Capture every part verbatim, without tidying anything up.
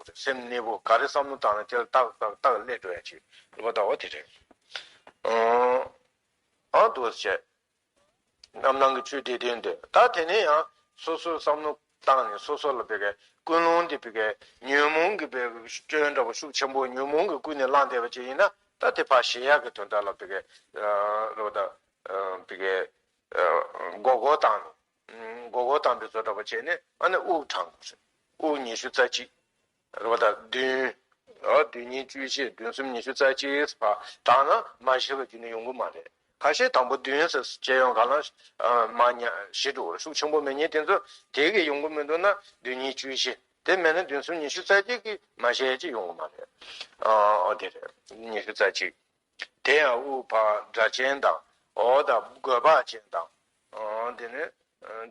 དགོས་རེད། སེམས་གནས་པོ་ག་རེ་བསམ་བློ་བཏང་ན་དེ་ལ་ཏག་ཏག་ཏག་སླེབས་འགྲོ་ཡ་ཅིག་རེད་པ། ད་འོ་དེ་རེད། ཨང་། ཨང་འདུག་བྱས། རྣམ་སྣང་གི་ཆོས་དེ་དོན་དེ། ད་དེ་ནས་ཡང་སོ་སོའི་བསམ་བློ་བཏང་ནས་སོ་སོ་ལ་བི་གའི་ཀུན་སློང་དེ་བི་གའི་ཉོན་མོངས་ཀྱི་བི་གའི་སྐྱོན་འདྲ་བོ་ཤུགས་ཆེན་པོ་ཉོན་མོངས་ཀྱི་ཀུན་ནས་བསླངས་བསྡད་པ་ཅིག་ཡིན་ན། ད་དེ་ཕར་ཞི་ཡག་གི་དོན་དག་ལ་བི་གའི་རོ་ད་བི་གའི་མགོ་སྐོར་བཏང་ནས། མགོ་སྐོར་བཏང་པའི་བཟོ་འདྲ་བོ་བྱས་ནས་ཨ་ནི་དབུགས་དྲངས་དགོས་རེད། དབུགས་ཉི་ཤུ་རྩ་གཅིག་རེད་པ། ད་བདུན། ཨ་བདུན་ཉིས་བཅུ་བཞི། བདུན་གསུམ་ཉི་ཤུ་རྩ་གཅིག་ཕར་བཏང་ན་མ་ཞི་བ་རྒྱུན་ནས་ཡོང་གི་མ་རེད། ཁ་ཤས་དང་པོ་བདུན་ཟེར་བྱས་ཡོང་ག་ལ་མ་ཉ་ཞི་འགྲོ་རེད། ཤུགས་ཆེན་པོ་མེད་མཁན་དེ་ཚོ་དེ་གི་ཡོང་གི་མི་འདུག་ན་བདུན་ཉིས་བཅུ་བཞི། དེ་མེད་ན་བདུན་གསུམ་ཉི་ཤུ་རྩ་གཅིག་གི་མ་ཞི་ཅིག་ཡོང་གི་མ་རེད། ཨ་དེ་རེད། ཉི་ཤུ་རྩ་གཅིག་དེ་ཡང་དབུགས་ཕར་སྒྲ་གཅན་དང་། འོ་ད་རྒོད་པ་ཅན་དང་། འོ་དེ་ནི་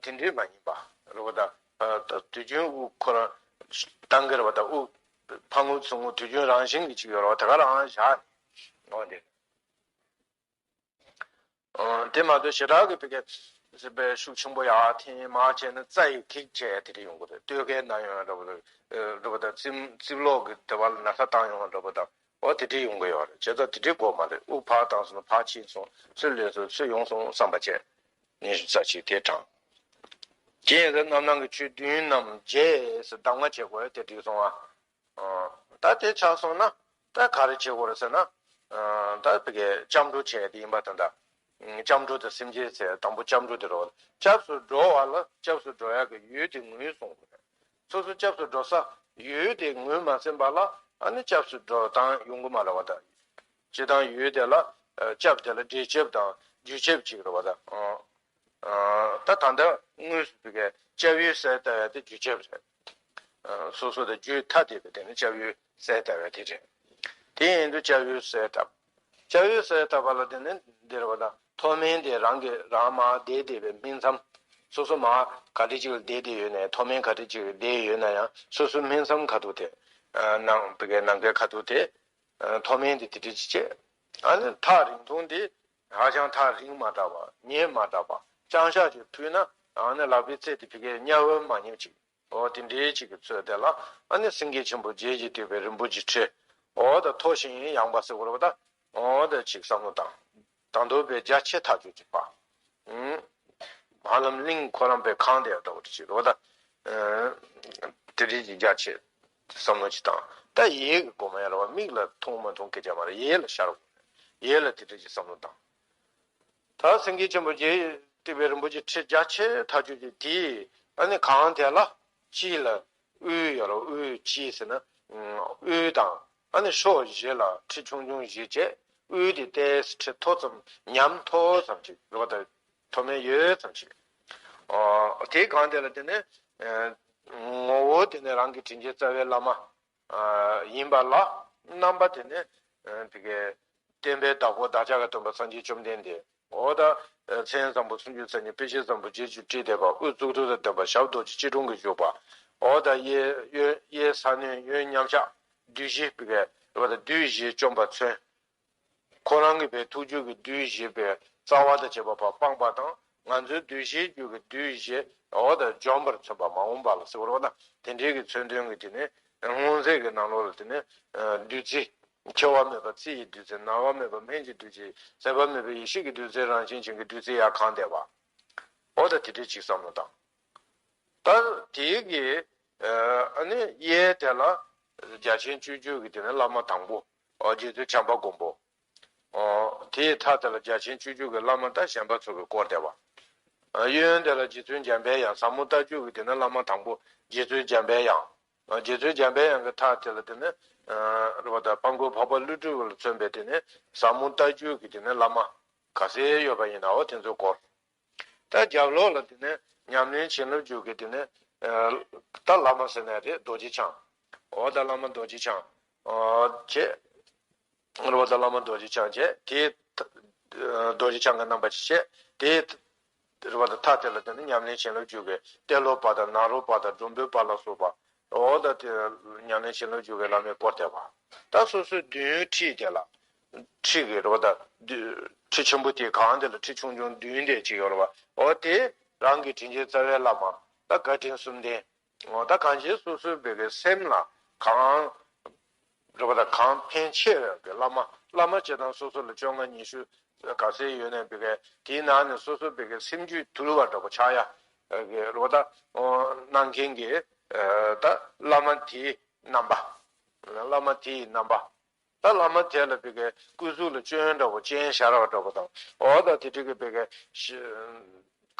དེ་འདྲའི་མ་ཡིན་པ་རེད་པ། ད་དུས་རྒྱུན་དབུགས་ཁོ་རང་བཏང་གི་རེད་པ། ད་དབུགས་ཕར་རྔུབ་ཚུར་རྔུབ་དུས་རྒྱུན་རང་བཞིན་གྱི་ཅིག་ཡོད་རེད་པ། དེ་ག་རང་བཞག་ནས། འོ་དེ། དེ་མ་གཏོགས་ཞེ་དྲག་གི་བི་གའི་སྲིད་པའི་ཤུགས་ཆེན་པོ་ཡར་འཐེན་མར་བྱས་ན་རྩ་ཡི་ཐིག་བྱས་དེ་འདྲ་ཡོང་གི་རེད། སྟོད་ཁའི་ནང་ཡོང་ཡ་འདྲ་པོ་རེད། རེད་པ། ད་རྩིབ་རྩིབ་ལོགས་ཀྱི་དེ་བ་ལ་ན་ཚ་བཏང་ཡོང་བ་འདྲ་པོ་དང་། འོ་དེ་འདྲ་ཡོང་གི་ཡོད་རེད། བྱས་ཙང་དེ་འདྲ་དགོས་མ་རེད། དབུགས་ཕར་བཏང་སོང་ན་ཕར་ཕྱིན་སོང་། ཚུར་སླེབས་སོང་ཚུར་ཡོང་སོང་བསམ་པ་བྱས། ཉི་ཤུ་རྩ་གཅིག་དེ་དྲངས། དེ་ཡིན་ཙང་རྣམ་སྣང་གི་ཆོས་བདུན་རྣམས་རྗེས་སུ་གདམས་ངག་བྱེད་དགོས། དེ་འགྲིག་སོང་ཨ། ཨ། ད་དེ་ཆགས་སོང་ན་ད་ག་རེ་བྱེད་དགོས་རེད་ཟེར་ན། ཨ། ད་བི་གའི་སྐྱབས་འགྲོ་བྱས་དེ་ཡིན་པ་དང་། ད་སྐྱབས་འགྲོ་དང་སེམས་བསྐྱེད་ཟེར། དང་པོ་སྐྱབས་འགྲོ་དེ་རེད་པ། སྐྱབས་སུ་འགྲོ་བ་ལ་སྐྱབས་སུ་འགྲོ་ཡག་གི་ཡུལ་དེ་ངོས་བཟུང་དགོས་རེད། སོ་སོ་སྐྱབས་སུ་འགྲོ་ས་ཡུལ་དེ་ངོས་མ་ཟིན་པ་ལ་ཨ་ནི་སྐྱབས་སུ་འགྲོ་སྟངས་ཡོང་གི་མ་རེད་པ། ད་སྤྱིར་བཏང་ཡུལ་དེ་ལ། ཨ། སྐྱབས་དེ་ལ་འབྲས་སྐྱབས་དང་རྒྱུ་སྐྱབས་ཅིག་རེད་པ། ད། ཨ། ད་ད་ལྟ་དངོས་སུ་བི་གའི་སྐྱབས་ཡུལ་གསལ་བཏབ་ཡ་དེ་རྒྱུ་སྐྱབས་རེད། ཨ། སོ་སོ་དང་རྒྱུད་ཐ་དད་པའི་དེ་ནི་སྐྱབས་ཡུལ་གསལ་བཏབ་ཡ་དེ་རེད། དེ་ཡིན་དུས་སྐྱབས་ཡུལ་གསལ་བཏབ། སྐྱབས་ཡུལ་གསལ་བཏབ་པ་ལ་དེ་ནི་འདི་རེད་པ། ད་མཐོ་དམན་དེ་རང་གི་རང་མར་བསྡད་བསྡད་པའི་སྨིན་མཚམས། སོ་སོ་མར་ག་འདྲ་ཅིག་ལ་བསྡད་བསྡད་ཡོད་ན་ཡང་། མཐོ་དམན་ག་འདྲ་ཅིག་ལ་བསྡད་ཡོད་ན་ཡང་སོ་སོའི་སྨིན་མཚམས་ཁ་ཐུག་དེ། ཨ། ནང་བི་གའི་ནམ་མཁའི་ཁ་ཐུག་དེ། ཨ། མཐོ་དམན་དེ་དེ་འདྲ་ཅིག་བྱས། ཨ་ནི་ཐག་རིང་ཐུང་དེ་ཧ་ཅང་ཐག་རིང་མ་དྲགས་པ། ཉེ་མ་དྲགས་པ། ཅང་ཤ་ཅིག་ཕུལ་ན་ཨ་ནི་ལག་པའི་རྩེ་དེ་བི་གའི་གཉའ་བོ་མ་ཉེ་ཅིག་འོ་དེ་འདྲའི་ཅིག་གི་ཚོད་དེ་ལ་ཨ་ནི་སེང་གེ་ཆེན་པོ་བརྒྱད་ཀྱིས་བཏེགས་པའི་རིན་པོ་ཆེའི་ཁྲི། འོ་ད་མཐོ་ཞིང་ཡངས་པ་ཟེར་དགོས་རེད་པ། ད་འོ་ད་ཅིག་བསམ་བློ་བཏང་། དང་དུ་བའི་རྒྱ་ཆེ་ཐག་ཆོད་ཅིག་པ། ཨུམ། ཧ་ལམ་གླིང་ཁོ་རང་པའི་ཁང་དེ་འདྲ་བོ་ཅིག་རེད་པ། ད། ཨ། དེ་འདྲའི་ཅིག་རྒྱ་ཆེ་བསམ་བློ་ཅིག་བཏང་། ད་ཡིད་ཀྱི་སྒོ་མ་ཡར་བ། མིག་ལ་མཐོང་མ་མཐོང་སྐད་ཆ་མ་རེད། ཡིད་ལ་ཤར་བ། ཡིད་ལ་དེ་འདྲ་ཅིག་བསམ་བློ་བཏང་། ད་སེང་གེ་ཆེན་པོ་བརྒྱད་བཏེགས་པའི་རིན་པོ་ཆེའི་ཁྲི་རྒྱ་ཆེ་ཐག་ཆོད་ཅིག་དེ། ཨ་ནི་གང་དེ་ལ་དཀྱིལ་ལ་དབུས་ཡོད་རེད། དབུས་དཀྱིལ་ཟེར་ན། ཨ། དབུས་དང་ཨ་ནི་ཕྱོགས་བཞི་ལ་ཁྲི་ཆུང་ཆུང་བཞི་བྱས། དབུས་དེ་ཏོག་ཙམ་ཁྲི་མཐོ་ཙམ་ཉམས་མཐོ་ཙམ་ཅིག་རེད་པ། ད་མཐོ་དམན་ཡོད་ཙམ་ཞིག་ཨ། དེ་གང་དེ་ལ་དེ་ནི། ཨ། ངོ་བོ་དེ་ནི་རང་གི་དྲིན་ཅན་རྩ་བའི་བླ་མ། ཨ། ཡིན་པ་ལ། རྣམ་པ་དེ་ནི། ཨ། དེ་གའི་བསྟན་པའི་བདག་པོ་བདག་ཅག་གི་སྟོན་པ་སངས་རྒྱས་བཅོམ་ལྡན་འདས། འོ་ད། ཨ། མཚན་བཟང་པོ་སུམ་ཅུ་རྩ་གཉིས། དཔེ་བྱད་བཟང་པོ་བརྒྱད་ཅུ་སྤྲས་བསྡད་པ། དབུ་གཙུག་ཏོར་དང་ལྡན་པ། ཞབས་རྡོ་རྗེ་སྐྱིལ་ཀྲུང་གིས་བཞུགས་པ། འོ་ད་གཡས་གཡོན་གཡས་ས་གནོན། གཡོན་མཉམ་གཞག་བདུད་བཞི་བི་གའི་རེད་པ། ད་བདུད་བཞི་བཅོམ་པ་མཚོན། ཁོ་རང་གི་བའི་ཐུགས་རྒྱུད་ཀྱི་བདུད་བཞི་བའི་རྩ་བ་དང་བཅས་པ་ཕར་སྤངས་པ་དང་། ང་ཚོའི་འདུ་ཤེས་རྒྱུད་ཀྱི་བདུད་བཞི། འོ་ད་འཇོམས་པར་མཚོན་པ་མ་འོངས་པ་ལ་ཟེར་བ་རེད་པ། ད་དེ་འདྲའི་གི་མཚོན་དོན་གྱི་དེ་ནི་སྔོན་ཚེ་གི་ནང་ལོགས་ལ་དེ་ནི། ཨ། བདུད་རྩི། འཁྱོར་བ་མེད་པ་རྩི་ཡི་བདུད་རྩི། ན་བ་མེད་པ་སྨན་གྱི་བདུད་རྩི། ཟད་པ་མེད་པའི་ཡེ་ཤེས་ཀྱི་བདུད་རྩི། རང་བཞིན་ཅན་གྱི་བདུད་རྩི་ཡར་གང་བསྡད་པ། འོ་ད་དེ་འདྲའི་ཅིག་བསམ་བློ་བཏང་། ད་དེའི་གི། ཨ། ཨ་ནི་གཡས་དེ་ལ་རྒྱ་ཆེན་སྤྱོད་བརྒྱུད་ཀྱི་དེ་ནི་བླ་མ་དང་པོ། ཨ། རྗེ་བཙུན་བྱམས་པ་མགོན་པོ། ཨ། དེའི་མཐའ་དེ་ལ་རྒྱ་ཆེན་སྤྱོད་བརྒྱུད་ཀྱི་བླ་མ་དང་གཞན་པ་ཚོ་གིས་བསྐོར་བསྡད་པ། ཨ། གཡོན་དེ་ལ་རྗེ་བཙུན་འཇམ་པའི་དབྱངས། ཟབ་མོ་ལྟ་བརྒྱུད་ཀྱི་དེ་ནི་བླ་མ་དང་པོ་རྗེ་བཙུན་འཇམ་པའི་དབྱངས། ཨ། རྗེ་བཙུན་འཇམ་པའི་དབྱངས་ཀྱི་མཐའ་དེ་ལ་དེ་ནི། ཨ། རེད་པ། ད་དཔལ་མགོན་འཕགས་པ་ཀླུ་སྒྲུབ་ལ་མཚོན་པའི་དེ་ནི་ཟབ་མོ་ལྟ་བརྒྱུད་ཀྱི་དེ་ནི་བླ་མ་ག་ཚད་ཡོད་པ་ཡིན་ནའོ་དེ་ཚོ་བསྐོར། ད་རྒྱབ་ལོགས་ལ་དེ་ནས་ཉམས་ལེན་བྱིན་རླབས་འཇུག་གི་དེ་ནས། ཨ། ད་བླ་མ་ཟེར་ན་རེད། རྡོ་རྗེ་འཆང་། འོ་ད་བླ་མ་རྡོ་རྗེ་འཆང་། ཨ། བྱས། རེད་པ། ད་བླ་མ་རྡོ་རྗེ་འཆང་བྱས། དེའི། ཨ། རྡོ་རྗེ་འཆང་གི་རྣམ་པ་ཅིག་བྱས། དེའི། རེད་པ། ད་མཐའ་དེ་ལ་དེ་ནས་ཉམས་ལེན་བྱིན་རླབས་འཇུག་གི་ཏེ་ལོ་པ་དང་ནཱ་རོ་པ་དང་འབྲོམ་བུ་པ་ལ་སོགས་པ། འོ་ད་དེ་ཉམས་ལེན་བྱིན་རླབས་འཇུག་གི་བླ་མས་བསྐོར་བསྡད་པ། ད་སོ་སོའི་མདུན་ཁྲི་དེ་ལ། ཁྲི་གི་རེད་པ། ད་ཁྲི་ཆེན་པོ་དེའི་སྒང་དེ་ལ་ཁྲི་ཆུང་ཆུང་བདུན་དེ་ཅིག་ཡོད་རེད་པ། འོ་དེ་རང་གི་དྲིན་ཅན་རྩ་བའི་བླ་མ། ད་བཀའ་དྲིན་གསུམ་ལྡན། འོ་ད་གང་ཅི་སོ་སོའི་བོད་ཀྱི་སེམས་ལ་ གང་རེད་པ། ད་གང་ཕན་ཆེ་བའི་གི་བླ་མ། བླ་མ་སྤྱིར་བཏང་སོ་སོ་ལ་བཅོ་ལྔ་ཉི་ཤུ་ག་ཚད་ཡོད་ནའི་བི་གའི་དེའི་ནང་ནས་སོ་སོ་བི་གའི་སེམས་རྒྱུད་དུལ་བ་འདྲ་པོ་ཆགས་ཡ་གི་རེད་པ། ད་གནང་མཁན་གྱི་ད་བླ་མ་དེའི་རྣམ་པ། བླ་མ་དེའི་རྣམ་པ། ད་བླ་མ་དེ་ལ་བི་གའི་སྐུ་གཟུགས་ལ་སྐྱོན་འདྲ་པོ་སྐྱོན་ཤར་བ་འདྲ་པོ་དང་། འོ་ད་དེ་འདྲ་གི་བི་གའི་ཤི་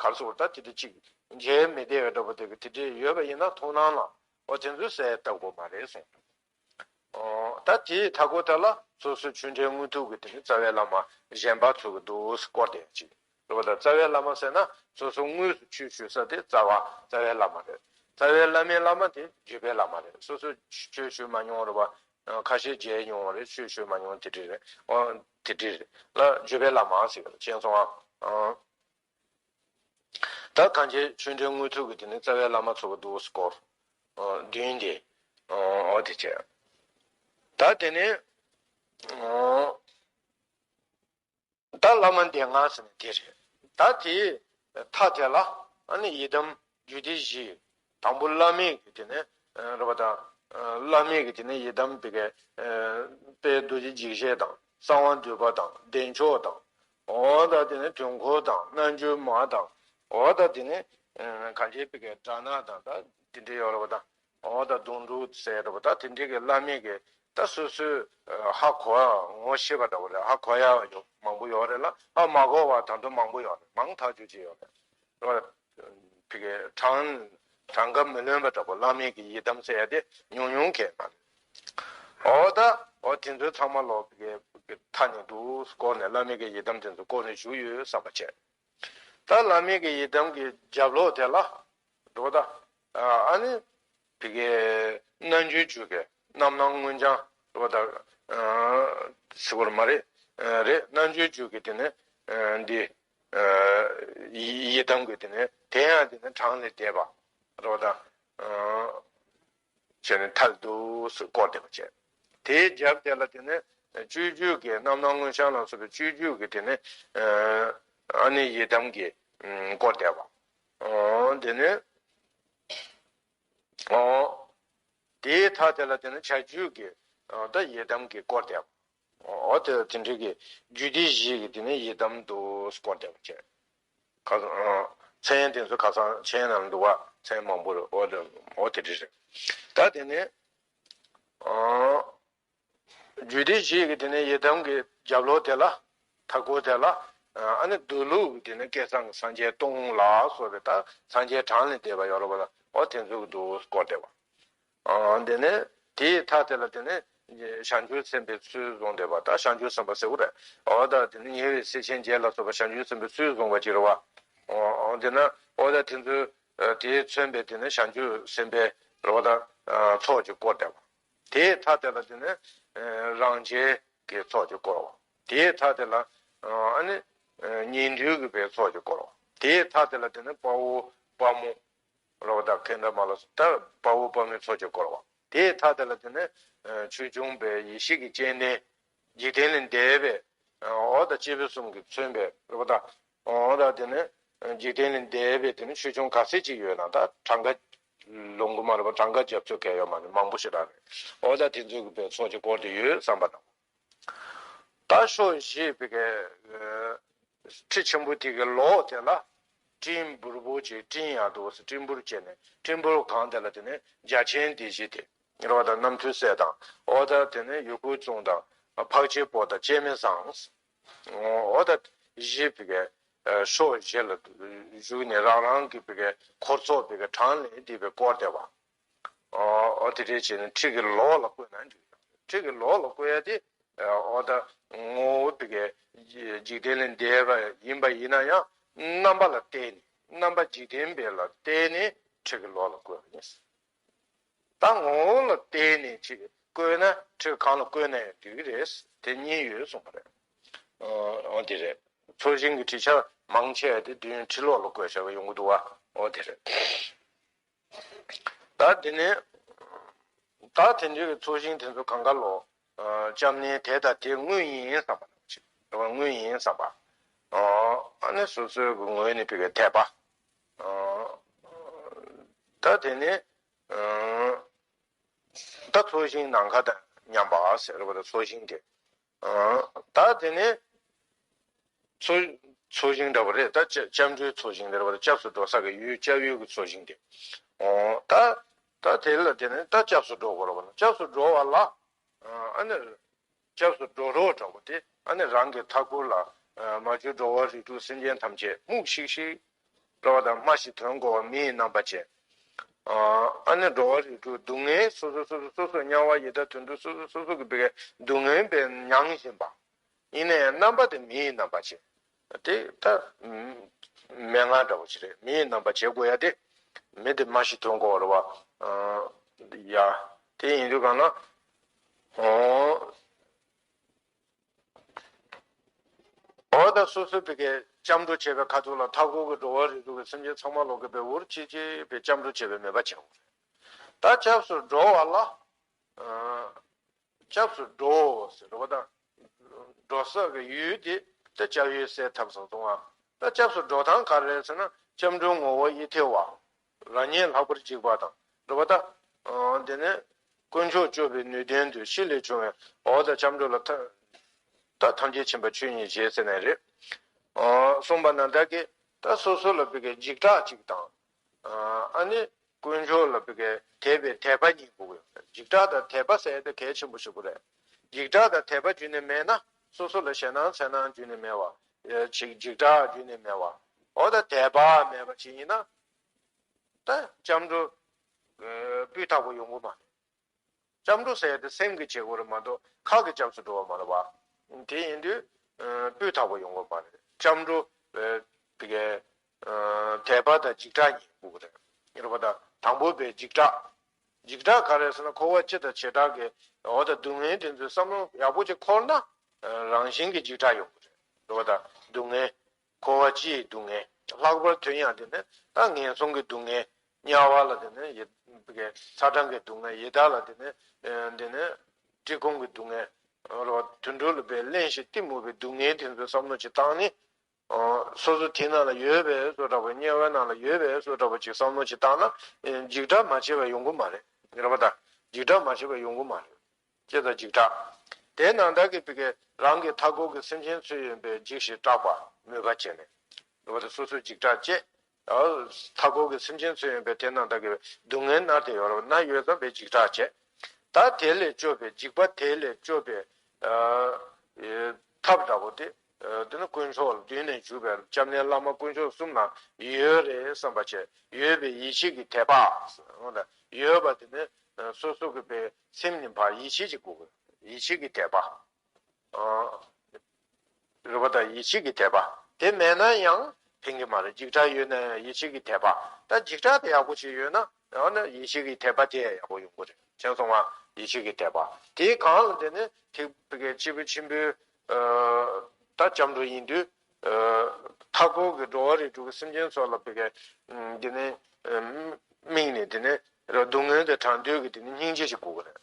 ག་རེ་ཟེར་དགོས་རེད། ད་དེ་འདྲ་ཅིག་མཇལ་མི་བདེ་བའི་འདྲ་པོ་དེ་གི་དེ་འདྲ་ཡོད་པ་ཡིན་ན་མཐོང་སྣང་ལ་འོ་དེ་ཚོ་གསལ་བཏབ་དགོས་མ་རེད་གསུངས། འོ་ད་དེའི་མཐའ་སྐོར་དེ་ལ་སོ་སོའི་ཆོས་འབྲེལ་དངོས་ཐོག་གི་དེ་ནི་རྩ་བའི་བླ་མ་གཞན་པ་ཚོ་གི་འདུག་སེ་བསྐོར་བསྡད་ཅིག་རེད་པ། ད་རྩ་བའི་བླ་མ་ཟེར་ན་སོ་སོ་དངོས་སུ་ཆོས་ཞུ་ས་དེ་རྩ་བ་རྩ་བའི་བླ་མ་རེད། རྩ་བའི་བླ་མའི་བླ་མ་དེ་བརྒྱུད་པའི་བླ་མ་རེད། སོ་སོ་ཆོས་ཞུ་མ་མྱོང་རེད་པ། ཁ་ཤས་མཇལ་མྱོང་བ་རེད། ཆོས་ཞུ་མ་མྱོང་དེ་འདྲ་རེད། འོ་དེ་འདྲ་རེད་ལ་བརྒྱུད་པའི་བླ་མ་ཟེར་གི་རེད། མཁྱེན་སོང་ཨ། ད་གང་ཅི་ཆོས་འབྲེལ་དངོས་ཐོག་གི་དེ་ནི་རྩ་བའི་བླ་མ་ཚོ་གི་འདུག་སེ་བསྐོར། འོ་མདུན་དེ། འོ་དེ་བྱས། ད་དེ་ནི། འོ། ད་བླ་མ་སྡེ་ལྔ་ཟེར་ནས་དེ་རེད། ད་དེའི་མཐའ་དེ་ལ་ཨ་ནི་ཡི་དམ་རྒྱུད་སྡེ་བཞི། དང་པོ་བླ་མེད་ཀྱི་དེ་ནས་རེད་པ། དང་བླ་མེད་ཀྱི་དེ་ནས་ཡི་དམ་བི་གའི་དཔལ་རྡོ་རྗེ་འཇིགས་བྱེད་དང་གསང་བ་འདུས་པ་དང་བདེ་མཆོག་དང་། འོ་ད་དེ་ནས་དུས་འཁོར་དང་རྣལ་འབྱོར་མ་དང་། འོ་ད་དེ་ནས་གང་ཅི་བི་གའི་དགྲ་ནག་དང་ད་དེ་འདྲ་ཡོད་རེད་པ། དང་། འོ་ད་གདོང་དྲུག་ཟེར་འདྲ་པོ་ད་དེ་འདྲའི་གི་བླ་མེད་ཀྱི་ད་སོ་སོའི་ཧ་གོ་ཡ་ངོ་ཤེས་པ་འདྲ་པོ་རེད། ཧ་གོ་ཡ་ཡོད་མང་པོ་ཡོད་རེད་ལ། ཧ་མ་གོ་བ་ད་དུང་མང་པོ་ཡོད་རེད། མང་ཐག་ཆོད་ཅིག་ཡོད་རེད། བི་གའི་གྲངས་གྲངས་ཀ་མི་ལོན་པ་འདྲ་པོ་བླ་མེད་ཀྱི་ཡི་དམ་ཟེར་ཡ་དེ་ཉུང་ཉུང་གས་མ་རེད། འོ་ད་འོ་དེ་ཚོའི་ཚང་མ་ལོ་བི་གའི་མཐའ་ནས་འདུག་སེ་བསྐོར་ནས་བླ་མེད་ཀྱི་ཡི་དམ་དེ་ཚོ་བསྐོར་ནས་བཞུགས་ཡོད་བསམ་པ་བྱས། ད་བླ་མེད་ཀྱི་ཡི་དམ་གྱི་རྒྱབ་ལོགས་དེ་ལ་འགྲོ་ད། ཨ་ནི་བི་གའི་རྣལ་འབྱོར་རྒྱུད་ཀྱི་རྣམ་སྣང་མངོན་འཆར་འགྲོ་ད། ཟེར་བ་མ་རེད། རེད། རྣལ་འབྱོར་རྒྱུད་ཀྱི་དེ་ནས་འདི་ཡི་དམ་གྱི་དེ་ནས་དེ་ཡང་དེ་ནས་གྲངས་ལས་འདས་པ་འགྲོ་ད། བྱས་ནས་མཐའ་འདུག་སེ་བསྐོར་བསྡད་པ་བྱས། དེའི་རྒྱབ་དེ་ལ་དེ་ནས་སྤྱོད་བརྒྱུད་ཀྱི་རྣམ་སྣང་མངོན་འཆར་ལ་སོགས་པའི་སྤྱོད་བརྒྱུད་ཀྱི་དེ་ནས་ཨ་ནི་ཡི་དམ་གྱིས་བསྐོར་བསྡད་པ། དེ་ནས་དེའི་མཐའ་དེ་ལ་དེ་ནས་བྱ་རྒྱུད་ཀྱི་ད་ཡི་དམ་གྱིས་བསྐོར་བསྡད་པ། འོ་དེ་དེ་འདྲའི་གི་རྒྱུད་སྡེ་བཞི་གི་དེ་ནས་ཡི་དམ་འདུག་སེ་བསྐོར་བསྡད་པ་བྱས། ཁ་སང་། ཨ། མཚན་ཡང་དེ་ཚོ་ཁ་སང་མཆན་ནང་འདུག་བ། མཚན་མང་པོ་རེད། འོ་དེ་འོ་དེ་འདྲ་རེད། ད་དེ་ནས། ཨ། རྒྱུད་སྡེ་བཞི་གི་དེ་ནས་ཡི་དམ་གྱི་རྒྱབ་ལོགས་དེ་ལ། མཐའ་སྐོར་དེ་ལ། ཨ་ནི་མདོ་ལུགས་ཀྱི་དེ་ནས་བསྐལ་བཟང་གི་སངས་རྒྱས་སྟོང་ལ་སོགས་པའི་ད་སངས་རྒྱས་གྲངས་ལས་འདས་པ་ཡོད་རེད་པ། ད་འོ་དེ་ཚོ་གི་འདུག་སེ་བསྐོར་བསྡད་པ། ཨ། དེ་ནས་དེའི་མཐའ་དེ་ལ་དེ་ནས་བྱང་ཆུབ་སེམས་དཔའི་ཚུལ་བཟུང་བསྡད་པ། ད་བྱང་ཆུབ་སེམས་དཔའ་ཟེར་བ་རེད། འོ་ད་དེ་ནས་ཉེ་བའི་སྲས་ཆེན་བརྒྱད་ལ་སོགས་པ་བྱང་ཆུབ་སེམས་དཔའི་ཚུལ་བཟུང་བ་ཅིག་རེད་བ། འོ་དེ་ན་འོ་ད་དེ་ཚོའི་དེས་མཚོན་པའི་དེ་ནས་བྱང་ཆུབ་སེམས་དཔའི་རེད་བ། ད་ཚོགས་ཀྱིས་བསྐོར་བསྡད་པ། དེའི་མཐའ་དེ་ལ་དེ་ནས་རང་རྒྱལ་གྱི་ཚོགས་ཀྱིས་བསྐོར་བ། དེའི་མཐའ་དེ་ལ་ཨ་ནི་ཉན་ཐོས་ཀྱི་པའི་ཚོགས་ཀྱིས་བསྐོར་བ། དེའི་མཐའ་དེ་ལ་དེ་ནས་དཔའ་བོ་དཔའ་མོ། རོགས་དང་ཁེངས་དྲེགས་མ་ལ་སོགས་ད་དཔའ་བོ་དཔའ་མོའི་ཚོགས་ཀྱིས་བསྐོར་བ། དེའི་མཐའ་དེ་ལ་དེ་ནས་ཆོས་སྐྱོང་པའི་ཡེ་ཤེས་ཀྱི་སྤྱན་ལྡན། འཇིག་རྟེན་ལས་འདས་པའི་འོ་ད་སྐྱེས་བུ་གསུམ་གྱིས་མཚོན་པའི་རོགས་དང་། འོ་ད་དེ་ནས་འཇིག་རྟེན་ལས་འདས་པའི་དེ་ནས་ཆོས་སྐྱོང་ག་ཚད་ཅིག་ཡོད་ན་ད་གྲངས་ཀ་ལོང་གི་མ་རེད་པ། གྲངས་ཀ་རྒྱབ་ཚོད་གལ་ཡོད་མ་རེད། མང་པོ་ཞེ་དྲག་རེད། འོ་ད་དེ་ཚོ་གི་པའི་ཚོགས་ཀྱིས་བསྐོར་ཏེ་ཡོད་བསམ་པ་དང་། ད་ཕྱོགས་བཞི་པའི་གི་ཁྲི་ཆེན་པོ་དེ་གི་ལོགས་དེ་ལ་སྤྲིན་འབུར་པོ་ཅིག་སྤྲིན་ཡང་འདུག་སེ་སྤྲིན་འབུར་བྱས་ནས་སྤྲིན་འབུར་གང་དེ་ལ་དེ་ནས་རྒྱ་ཆེན་སྡེ་བཞི་དེ་རོགས་དང་རྣམ་ཐོས་སྲས་དང་། འོ་ད་དེ་ནས་ཡུལ་འཁོར་གཙུག་དང་འཕགས་སྐྱེས་པོ་དང་སྤྱན་མི་བཟང་། འོ་ད་བཞི་པའི་གི་ཕྱོགས་བཞི་ལ་བཞུགས་ནས་རང་རང་གི་པའི་གི་འཁོར་ཚོགས་པའི་གི་གྲངས་ལས་འདས་པའི་བསྐོར་བསྡད་པ། ཨོ་དེ་འདྲ་བྱས་ནས་ཁྲི་གི་ལོགས་ལ་བཀོད་ན་འགྲིག་ཁྲི་གི་ལོགས་ལ་བཀོད་ཡ་དེ་ཨོ་ད་ངོ་བོ་དེ་གའི་འཇིག་རྟེན་ལས་འདས་པ་ཡིན་པ་ཡིན་ན་ཡང་རྣམ་པ་ལ་བརྟེན་ནས་རྣམ་པ་འཇིག་རྟེན་པའི་ལ་བརྟེན་ནས་ཁྲི་གི་ལོགས་ལ་བཀོད་པ་ཡིན། ད་ངོ་བོ་ལ་བརྟེན་ནས་ཅིག་བཀོད་ན་ཁྲི་གང་ལ་བཀོད་ན་ཡང་འགྲིག་གི་རེད། དེ་གཉིས་ཡོད་གསུངས་པ་རེད། ཨོ་དེ་རེད། ཚོགས་ཞིང་གི་ཁྲི་ཆ་མང་ཆེ་བ་དེ་དུས་ཡུན་ཁྲི་ལོགས་ལ་བཀོད་བཞག་པ་ཡོང་གི་འདུག་བ། ཨོ་དེ་རེད། ད་དེ་ནས་ད་དེ་འདྲའི་ཚོགས་ཞིང་དེ་ཚོ་གང་ག་ལོ། ཨ། སྐྱབས་གནས་དེ་དང་དེ་དངོས་ཡིན་བསམ་པ་ཅིག་དངོས་ཡིན་བསམ་པ། ཨ་ནི་སོ་སོའི་ངོས་ནས་བི་གའི་དད་པ། ཨ། ད་དེ་ནས། ཨ། ད་ཚོགས་ཞིང་ནམ་མཁའ་དང་མཉམ་པ་ཟེར་བ་དང་ཚོགས་ཞིང་དེ། ད་དེ་ནས་ཚོགས་ཚོགས་ཞིང་འདྲ་བོ་རེད། ད་སྐྱབས་འགྲོའི་ཚོགས་ཞིང་འདྲ་བོ་རེད། སྐྱབས་སུ་འགྲོ་ས་གི་ཡུལ་སྐྱབས་ཡུལ་གྱི་ཚོགས་ཞིང་དེ། ད་ད་དེ་ལ་དེ་ནས་ད་སྐྱབས་སུ་འགྲོ་དགོས་རེད་བ། སྐྱབས་སུ་འགྲོ་བ་ལ། ཨ་ནི། སྐྱབས་སུ་འགྲོ་རོགས་འདྲ་བོ་དེ་ཨ་ནི་རང་གི་མཐའ་འཁོར་ལ་མ་གྱུར་འགྲོ་བ་རིགས་དྲུག་སེམས་ཅན་ཐམས་ཅད་མུག་ཤིག་ཤིག་འགྲོ་བ་དང་སྨྲ་ཞིང་དོན་གོ་བ་མི་ཡི་རྣམ་པ་ཅན། ཨ་ནི་འགྲོ་བ་རིགས་དྲུག་སྡུག་བསྔལ་སོ་སོ་སོ་སོ་སོ་སོ་དམྱལ་བ་ཡི་དྭགས་དུད་འགྲོ་སོ་སོ་སོ་སོ་གི་བི་གའི་སྡུག་བསྔལ་བས་མྱང་བཞིན་པ། ཡིན་ན་ཡང་རྣམ་པ་དེ་མི་ཡི་རྣམ་པ་ཅན། དེ་ད་མན་ངག་འདྲ་བོ་ཞིག་རེད། མི་ཡི་རྣམ་པ་བྱེད་དགོས་ཡ་དེ། མི་དེ་སྨྲ་ཞིང་དོན་གོ་བ་རེད་བ། ཡ། དེ་ཡིན་དུས་གང་ལ། ཨོ། འོ་ད་སོ་སོའི་བི་གའི་སྐྱབས་འགྲོ་བྱས་པའི་ཁ་ཐུག་ལ་མཐའ་འཁོར་གྱི་འགྲོ་བ་རིགས་དྲུག་གི་སེམས་ཅན་ཚང་མ་ལོག་གི་བི་འུར་ཆི་ཆི་བི་སྐྱབས་འགྲོ་བྱས་པའི་མོས་པ་བྱེད་དགོས་རེད། ད་སྐྱབས་སུ་འགྲོ་བ་ལ། ཨ། སྐྱབས་སུ་འགྲོ་ཟེར་བ་དང་། འགྲོ་ས་གི་ཡུལ་དེ་ད་སྐྱབས་ཡུལ་སེལ་ཐབས་སུ་གཏོང་བ། ད་སྐྱབས་སུ་འགྲོ་སྟངས་ག་རེ་རེད་ཟེར་ན་སྐྱབས་འགྲོའི་ངོ་བོ་ཡིད་བརྟན་པ། རང་ཉིད་ལྷག་པར་འཇིགས་པ་དང་འགྲོ་བ་དང་། དེ་ནས་དཀོན་མཆོག་སྐྱོབ་པའི་ནུས་ལྡན་དུ་ཕྱི་ལས་བྱུང་བའི་འོ་ད་སྐྱབས་འགྲོ་ལ་ཐ་ད་ཐམས་ཅད་མཁྱེན་པ་ཆོས་ཉིད་ཞེས་ཟེར་ནས་རེད། གསུངས་པ་ན་ད་གི་ད་སོ་སོ་ལ་བི་གའི་འཇིགས་སྐྲག་ཅིག་དང་། ཨ་ནི། དཀོན་མཆོག་ལ་བི་གའི་དད་པའི་དད་པ་གཉིས་དགོས་ཀྱི་ཡོད། འཇིགས་སྐྲག་དང་དད་པ་ཟེར་ཡ་དེ་གལ་ཆེན་པོ་ཞིག་རེད། འཇིགས་སྐྲག་དང་དད་པ་རྒྱུད་ནས་མེད་ན་སོ་སོ་ལ་ཞེད་སྣང་འཚེར་སྣང་རྒྱུད་ནས་མེད་པ། ཅིག་འཇིགས་སྐྲག་རྒྱུད་ནས་མེད་པ། འོ་ད་དད་པ་མེད་པ་ཅིག་ཡིན་ན། ད་སྐྱབས་འགྲོ་སྤུས་དག་པོ་ཡོང་གི་མ་རེད། སྐྱབས་འགྲོ་ཟེར་ཡ་དེ་སེམས་ཀྱིས་བྱེད་དགོས་རེད་མ་གཏོགས་ཁ་གིས་སྐྱབས་སུ་འགྲོ་བ་མ་རེད་བ། དེ་ཡིན་དུས་སྤུས་དག་པོ་ཡོང་གི་མ་རེད། སྐྱབས་འགྲོ་བི་གའི་དད་པ་དང་འཇིགས་སྐྲག་གཉིས་དགོས་ཀྱི་རེད། རེད་པ། ད་དང་པོ་བི་འཇིགས་སྐྲག་འཇིགས་སྐྲག་ག་རེ་ཟེར་ན་འཁོར་བ་སྤྱི་དང་བྱེ་བྲག་གི་འོ་ད་སྡུག་བསྔལ་དེ་ཚོའི་བསམ་བློ་ཡག་པོ་ཅིག་འཁོར་ན་རང་བཞིན་གྱི་འཇིགས་སྐྲག་ཡོང་གི་རེད། རེད་པ། ད་སྡུག་བསྔལ། འཁོར་བ་སྤྱིའི་སྡུག་བསྔལ། ལྷག་པར་དུ་ཡང་དེ་ནི་ད་ངན་སོང་གི་སྡུག་བསྔལ། དམྱལ་བ་ལ་དེ་ནི་ཡི་ཚ་གྲང་གི་སྡུག་བསྔལ། ཡི་དྭགས་ལ་དེ་ནི་དེ་ནི་བཀྲེས་སྐོམ་གྱི་སྡུག་བསྔལ། རེད་པ། དུད་འགྲོ་ལ་བས་གླེན་ཞིང་གཏི་མུག་པའི་སྡུག་བསྔལ་དེ་ཚོའི་བསམ་བློ་ཅིག་བཏང་ནས། སོ་སོ་དེ་ནང་ལ་ཡོད་པའི་བཟོ་འདྲ་པོ། དམྱལ་བའི་ནང་ལ་ཡོད་པའི་བཟོ་འདྲ་པོ་ཅིག་བསམ་བློ་ཅིག་བཏང་ན་འཇིགས་སྐྲག་མ་བྱས་པ་ཡོང་གི་མ་རེད། རེད་པ། ད་འཇིགས་སྐྲག་མ་བྱས་པ་ཡོང་གི་མ་རེད། ཅེས་དང་འཇིགས་སྐྲག་དེ་ནང་ལྟར་གྱི་བི་གའི་རང་གི་མཐའ་འཁོར་གྱི་སེམས་ཅན་ཚུལ་ཡིན་པས་འཇིགས་ཤིང་སྐྲག་པ་མོས་པ་བྱས་ནས། རེད་པ། ད་སོ་སོས་འཇིགས་སྐྲག་སྐྱེས། མཐའ་འཁོར་གྱི་སེམས་ཅན་ཚུལ་ཡིན་པས་དེ་ནང་ལྟར་གྱི་སྡུག་བསྔལ་མནར་ཏེ་ཡོད་རེད་པ། མནར་ཡོད་ཙང་བས་འཇིགས་སྐྲག་བྱས། ད་དེ་ལས་སྐྱོབ་པའི་འཇིགས་པ་དེ་ལས་སྐྱོབ་པའི་ཐབས་འདྲ་པོ་དེ། དེ་ནི་དཀོན་མཆོག་ལ་མདུན་ནས་འཇུག་པའི་སྐྱབས་གནས་བླ་མ་དཀོན་མཆོག་གསུམ་ལ་ཡོད་རེད་བསམ་པ་བྱས། ཡོད་པའི་ཡིད་ཆེས་ཀྱི་དད་པ། ཡོད་པ་དེ་ནི་སོ་སོ་གི་པའི་སེམས་ནི་ཕར་ཡིད་ཆེས་ཀྱི་སྒོ་གི་ཡིད་ཆེས་ཀྱི་དད་པ། རེད་པ། ད་ཡིད་ཆེས་ཀྱི་དད་པ་དེ་མེད་ན་ཡང་ཕན་གྱི་མ་རེད། འཇིགས་སྐྲག་ཡོད་ན་ཡང་ཡིད་ཆེས་ཀྱི་དད་པ། ད་འཇིགས་སྐྲག་དེ་ཡག་པོ་ཅིག་ཡོད་ན་ཡང་ན་ཡིད་ཆེས་ཀྱི་དད་པ་དེ་ཡག་པོ་ཡོང་གི་རེད། མཁྱེན་སོང་ང་། ཡིད་ཆེས་ཀྱི་དད་པ་དེའི་སྒང་ལ་དེ་ནི་ཐེག་པའི་སྐྱེས་བུ་ཆེན་པོའི་ད་སྐྱབས་འགྲོ་ཡིན་དུས། མཐའ་འཁོར་གྱི་འགྲོ་བ་རིགས་དྲུག་གི་སེམས་ཅན་ཚོ་ལ་བི་གའི་དེ་ནི་དམིགས་ནས་དེ་ནི་སྡུག་བསྔལ་དང་བྲལ་འདོད་ཀྱི་དེ་ནི་སྙིང་རྗེ་ཞིག་དགོས་ཀྱི་རེད།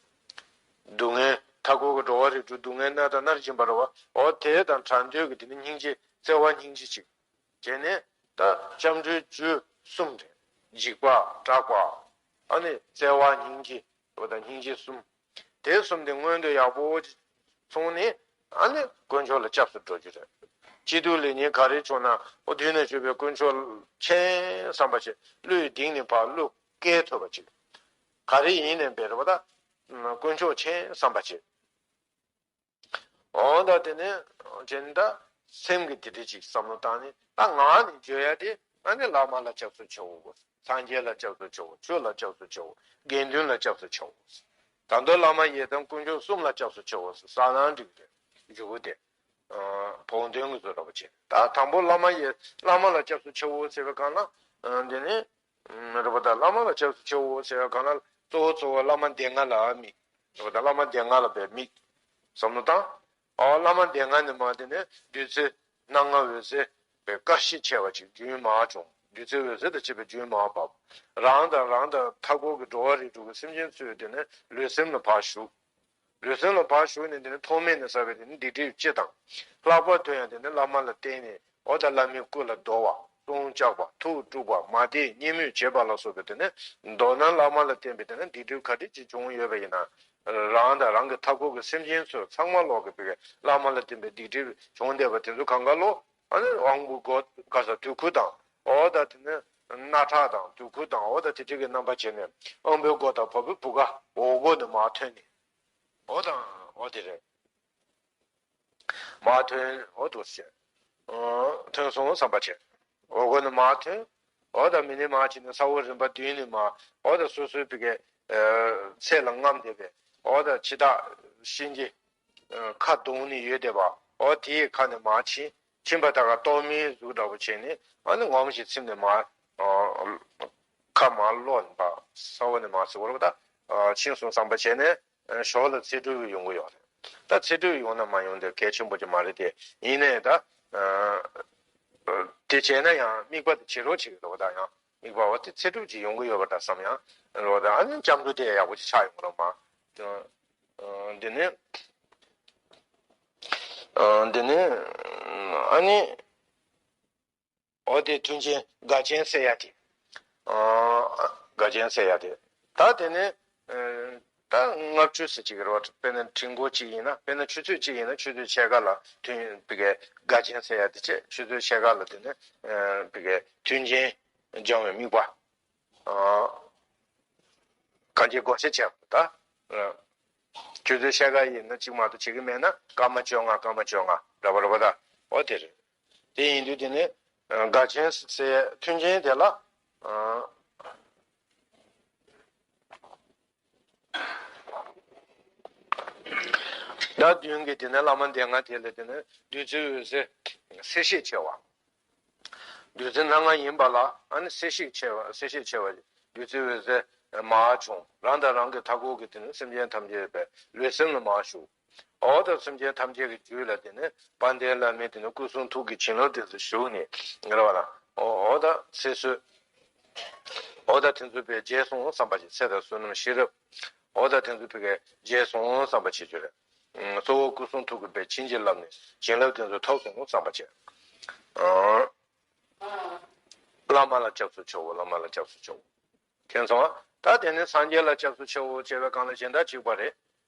སྡུག་བསྔལ། མཐའ་འཁོར་གྱི་འགྲོ་བ་རིགས་དྲུག་སྡུག་བསྔལ་མནར་དང་མནར་བཞིན་པ་རེད་པ། འོ་དེ་དང་བྲལ་འདོད་ཀྱི་དེ་ནི་སྙིང་རྗེ། བརྩེ་བ་སྙིང་རྗེ་ཅིག་བྱས་ནས་ད་སྐྱབས་འགྲོའི་རྒྱུ་གསུམ་རེད། འཇིགས་པ། སྐྲག་པ། ཨ་ནི་བརྩེ་བ་སྙིང་རྗེ། འོ་ད་སྙིང་རྗེ་གསུམ། དེ་གསུམ་དེ་སྔོན་དུ་ཡག་པོ་སོང་ནས་ཨ་ནི་དཀོན་མཆོག་ལ་སྐྱབས་སུ་འགྲོ་རྒྱུ་རེད། སྐྱིད་སྡུག་ལེགས་ཉེས་ག་རེ་བྱུང་ན་འོ་མདུན་ནས་བྱོན་པའི་དཀོན་མཆོག་མཁྱེན་བསམ་པ་བྱས། བློའི་གཏིང་ནས་ཕར་བློ་སྐྱེ་ཐུབ་པ་ཅིག་ག་རེ་ཡིན་ནའི་བས་རེད་པ། ད་དཀོན་མཆོག་མཁྱེན་བསམ་པ་བྱས། འོ་ད་དེ་ནས་བྱས་ནས་ད་སེམས་ཀྱི་དེ་འདྲ་ཅིག་བསམ་བློ་བཏང་ནས་ད་ངག་ནས་བརྗོད་ཡ་དེ་ཨ་ནི་བླ་མ་ལ་སྐྱབས་སུ་མཆིའོ། སངས་རྒྱས་ལ་སྐྱབས་སུ་མཆིའོ། ཆོས་ལ་སྐྱབས་སུ་མཆིའོ། དགེ་འདུན་ལ་སྐྱབས་སུ་མཆིའོ། ད་དུང་བླ་མ་ཡི་དམ་དཀོན་མཆོག་གསུམ་ལ་སྐྱབས་སུ་མཆིའོ་ཟེར་ན་འགྲིག་གི་རེད། མཇུག་གུ་དེ། བོགས་འདོན་གྱི་བཟོ་འདྲ་པོ་བྱས། ད་དང་པོ་བླ་མ་ཡི་བླ་མ་ལ་སྐྱབས་སུ་མཆིའོ་ཟེར་བའི་སྒང་ལ། འདི་ནི། རེད་པ། ད་བླ་མ་ལ་སྐྱབས་སུ་མཆིའོ་ཟེར་བའི་སྒང་ལ་གཙོ་བོ་གཙོ་བོ་བླ་མ་སྡེ་ལྔ་ལ་དམིགས། རེད་པ། ད་བླ་མ་སྡེ་ལྔ་ལ་བས་དམིགས། བསམ་བློ་བཏང་། ཨ། བླ་མ་སྡེ་ལྔ་ནི་མ་དེ་ནི་བདུད་རྩི་སྣ་ལྔ་འོད་ཟེར་བའི་དཀར་ཞིང་ཆེ་བ་ཅིག་རྒྱུན་མར་བྱུང་། བདུད་རྩི་འོད་ཟེར་དང་བཅས་པའི་རྒྱུན་མར་བབས། རང་དང་རང་དང་མཐའ་འཁོར་གྱི་འགྲོ་བ་རིགས་དྲུག་གི་སེམས་ཅན་ཚོའི་དེ་ནི་ལུས་སེམས་ལ་ཕར་ཞུགས། ལུས་སེམས་ལ་ཕར་ཞུགས་ནས་དེ་ནི་ཐོག་མེད་ནས་བསགས་པའི་དེ་ནི་སྡིག་སྒྲིབ་སྤྱི་དང་། ལྷག་པར་དུ་ཡང་དེ་ནི་བླ་མ་ལ་བརྟེན་ནས་འོ་ད་བླ་མའི་སྐུ་ལ་བསྡོ་བ། ལྟུང་བཅག་པ། ཐུགས་དཀྲུགས་པ། མ་དད་གཉིས་མོས་བྱེད་པ་ལ་སོགས་པའི་དེ་ནི་མདོར་ན་བླ་མ་ལ་བརྟེན་པའི་དེ་ནི་སྡིག་སྒྲིབ་ག་འདྲ་ཅིག་བྱུང་ཡོད་པ་ཡིན་ན། རང་དང་རང་གི་མཐའ་འཁོར་གྱི་སེམས་ཅན་ཚོ་ཚང་མ་ལོག་གི་བི་གའི་བླ་མ་ལ་བརྟེན་པའི་སྡིག་སྒྲིབ་བྱུང་བསྡད་པ་དེ་ཚོ་གང་ག་ལོ། ཨ་ནི་དབང་པོའི་སྒོ་ག་ས་དུད་ཁུ་དང་། འོ་ད་དེ་ནི་སྣ་ཁྲག་དང་དུད་ཁུ་དང་། འོ་ད་དེ་འདྲ་གི་རྣམ་པ་བྱས་ནས་དབང་པོའི་སྒོ་དང་བ་སྤུའི་བུ་ག་འོ་སྒོ་ནས་མར་ཐོན་ནས། འོ་དང་འོ་དེ་རེད། མར་ཐོན། འོ་འདུག་སེ་བྱས། ཨ། ཐོན་སོང་བསམ་པ་བྱས། འོ་སྒོ་ནས་མར་ཐོན། འོ་ད་མི་ནས་མར་ཕྱིན་ནས་ས་འོག་རིམ་པ་བདུན་ནས་མར། འོ་ད་སོ་སོའི་བི་གའི་ཨ་ཚེ་ལ་རྔམ་བསྡད་པའི། འོ་ད་འཆི་བདག་གཤིན་རྗེ། ཨ། ཁ་གདོང་ནས་ཡོད་བསྡད་པ། འོ་དེའི་ཁ་ནས་མར་ཕྱིན། ཕྱིན་པ་ད་ག་གཏོར་མའི་གཟུགས་འདྲ་པོ་བྱས་ནས། ཨ་ནི་ངོམ་ཞིག་ཚིམ་ནས་མར། ཨ། ཁ་མར་སློག་ནས་པ། ས་འོག་ནས་མར་ཟེར་བ་རེད་པ། ད། ཨ། ཕྱིན་སོང་བསམ་པ་བྱས་ནས། ཨ། ཞོར་ལ་ཚེ་སྒྲུབ་ཡོང་གི་ཡོད་རེད། ད་ཚེ་སྒྲུབ་ཡོང་ན་མ་ཡོང་དེ་གལ་ཆེན་པོ་ཅིག་མ་རེད་དེ། ཡིན་ནའི་ད། ཨ། དེ་བྱས་ན་ཡང་དམིགས་པ་དེ་བྱེད་རོགས་བྱེད་ཀྱི་འདུག་ད་ཡང་དམིགས་པ་འོ་དེ་ཚེ་སྒྲུབ་ཅིག་ཡོང་གི་ཡོད་པ་འདྲ་བསམ་ཡང་རོགས། ད་ཨ་ནི་སྐྱབས་འགྲོ་དེ་ཡག་པོ་ཅིག་ཆགས་ཡོང་གི་རེད་མ། ཨ། འདི་ནི། ཨ། འདི་ནི། ཨ་ནི། འོ་དེ་མཐུན་རྐྱེན་དགའ་ཆེན་ཟེར་ཡ་དེ། ཨ། དགའ་ཆེན་ཟེར་ཡ་དེ། ད་དེ་ནི། ཨ། ད་ལྔ་བཅུ་ཟེར་གྱི་རེད་པ། དཔེར་ན་དྲིན་གོང་གཅིག་ཡིན་ན། དཔེར་ན་ཆུ་ཚོད་གཅིག་ཡིན་ན་ཆུ་ཚོད་ཕྱེད་ཀ་ལ་མཐུན་བི་གའི་དགའ་ཆེན་ཟེར་ཡ་དེ་བྱས། ཆུ་ཚོད་ཕྱེད་ཀ་ལ་དེ་ནི། ཨ། བི་གའི་མཐུན་རྐྱེན་སྦྱང་བའི་དམིགས་པ། ཨ། གང་ཅི་བགོ་བཤའ་བྱས་པ་ད། ཨ། ཆུ་ཚོད་ཕྱེད་ཀ་ཡིན་ན་གཅིག་མ་གཏོགས་བྱེད་ཀྱི་མེད་ན་སྐར་མ་བཅོ་ལྔ། སྐར་མ་བཅོ་ལྔ་རེད་པ། རེད་པ་ད། འོ་དེ་རེད། དེ་ཡིན་དུས་དེ་ནི། ཨ། དགའ་ཆེན་ཟེར་མཐུན་རྐྱེན་དེ་ལ། ཨ། ཟླ་བདུན་གྱི་དེ་ནས་བླ་མ་སྡེ་ལྔ་དེ་ལ་དེ་ནས་བདུད་རྩི་འོད་ཟེར་གསལ་བཤད་ཆེ་བ། བདུད་རྩི་སྣ་ལྔ་ཡིན་པ་ལ་ཨ་ནི་གསལ་བཤད་ཆེ་བ། གསལ་བཤད་ཆེ་བ། བདུད་རྩི་འོད་ཟེར་མར་བྱུང་། རང་དང་རང་གི་མཐའ་འཁོར་གྱི་དེ་ནས་སེམས་ཅན་ཐམས་ཅད་པའི་ལུས་སེམས་ལ་མར་ཞུགས། འོ་ད་སེམས་ཅན་ཐམས་ཅད་ཀྱི་རྒྱུད་ལ་དེ་ནས་དཔལ་ལྡན་བླ་མའི་དེ་ནས་སྐུ་གསུང་ཐུགས་ཀྱི་བྱིན་རླབས་དེ་ཚོ་ཞུགས་ནས་རེད་པ་ལ། འོ་འོ་ད་ཚེ་བསོད། འོ་ད་དེ་ཚོ་དཔེ་རྒྱས་སོང་བསམ་པ་ཞིག་ཚེ་དང་བསོད་ནམས་ཤེས་རབ། འོ་ད་དེ་ཚོ་དཔེ་རྒྱས་སོང་བསམ་པ་བྱེད་རྒྱུ་རེད། གཙོ་བོ་སྐུ་གསུང་ཐུགས་ཀྱི་དཔེ་བྱིན་གྱིས་བརླབས་ནས་བྱིན་རླབས་དེ་ཚོ་ཐོབ་སོང་བསམ་པ་བྱེད། བླ་མ་ལ་སྐྱབས་སུ་མཆིའོ། བླ་མ་ལ་སྐྱབས་སུ་མཆིའོ། མཁྱེན་སོང་ཨ། ད་དེ་ནས་སངས་རྒྱས་ལ་སྐྱབས་སུ་མཆིའོ་ཞེས་པའི་སྒང་ལ་གཞན་དག་གཅིག་པ་རེད།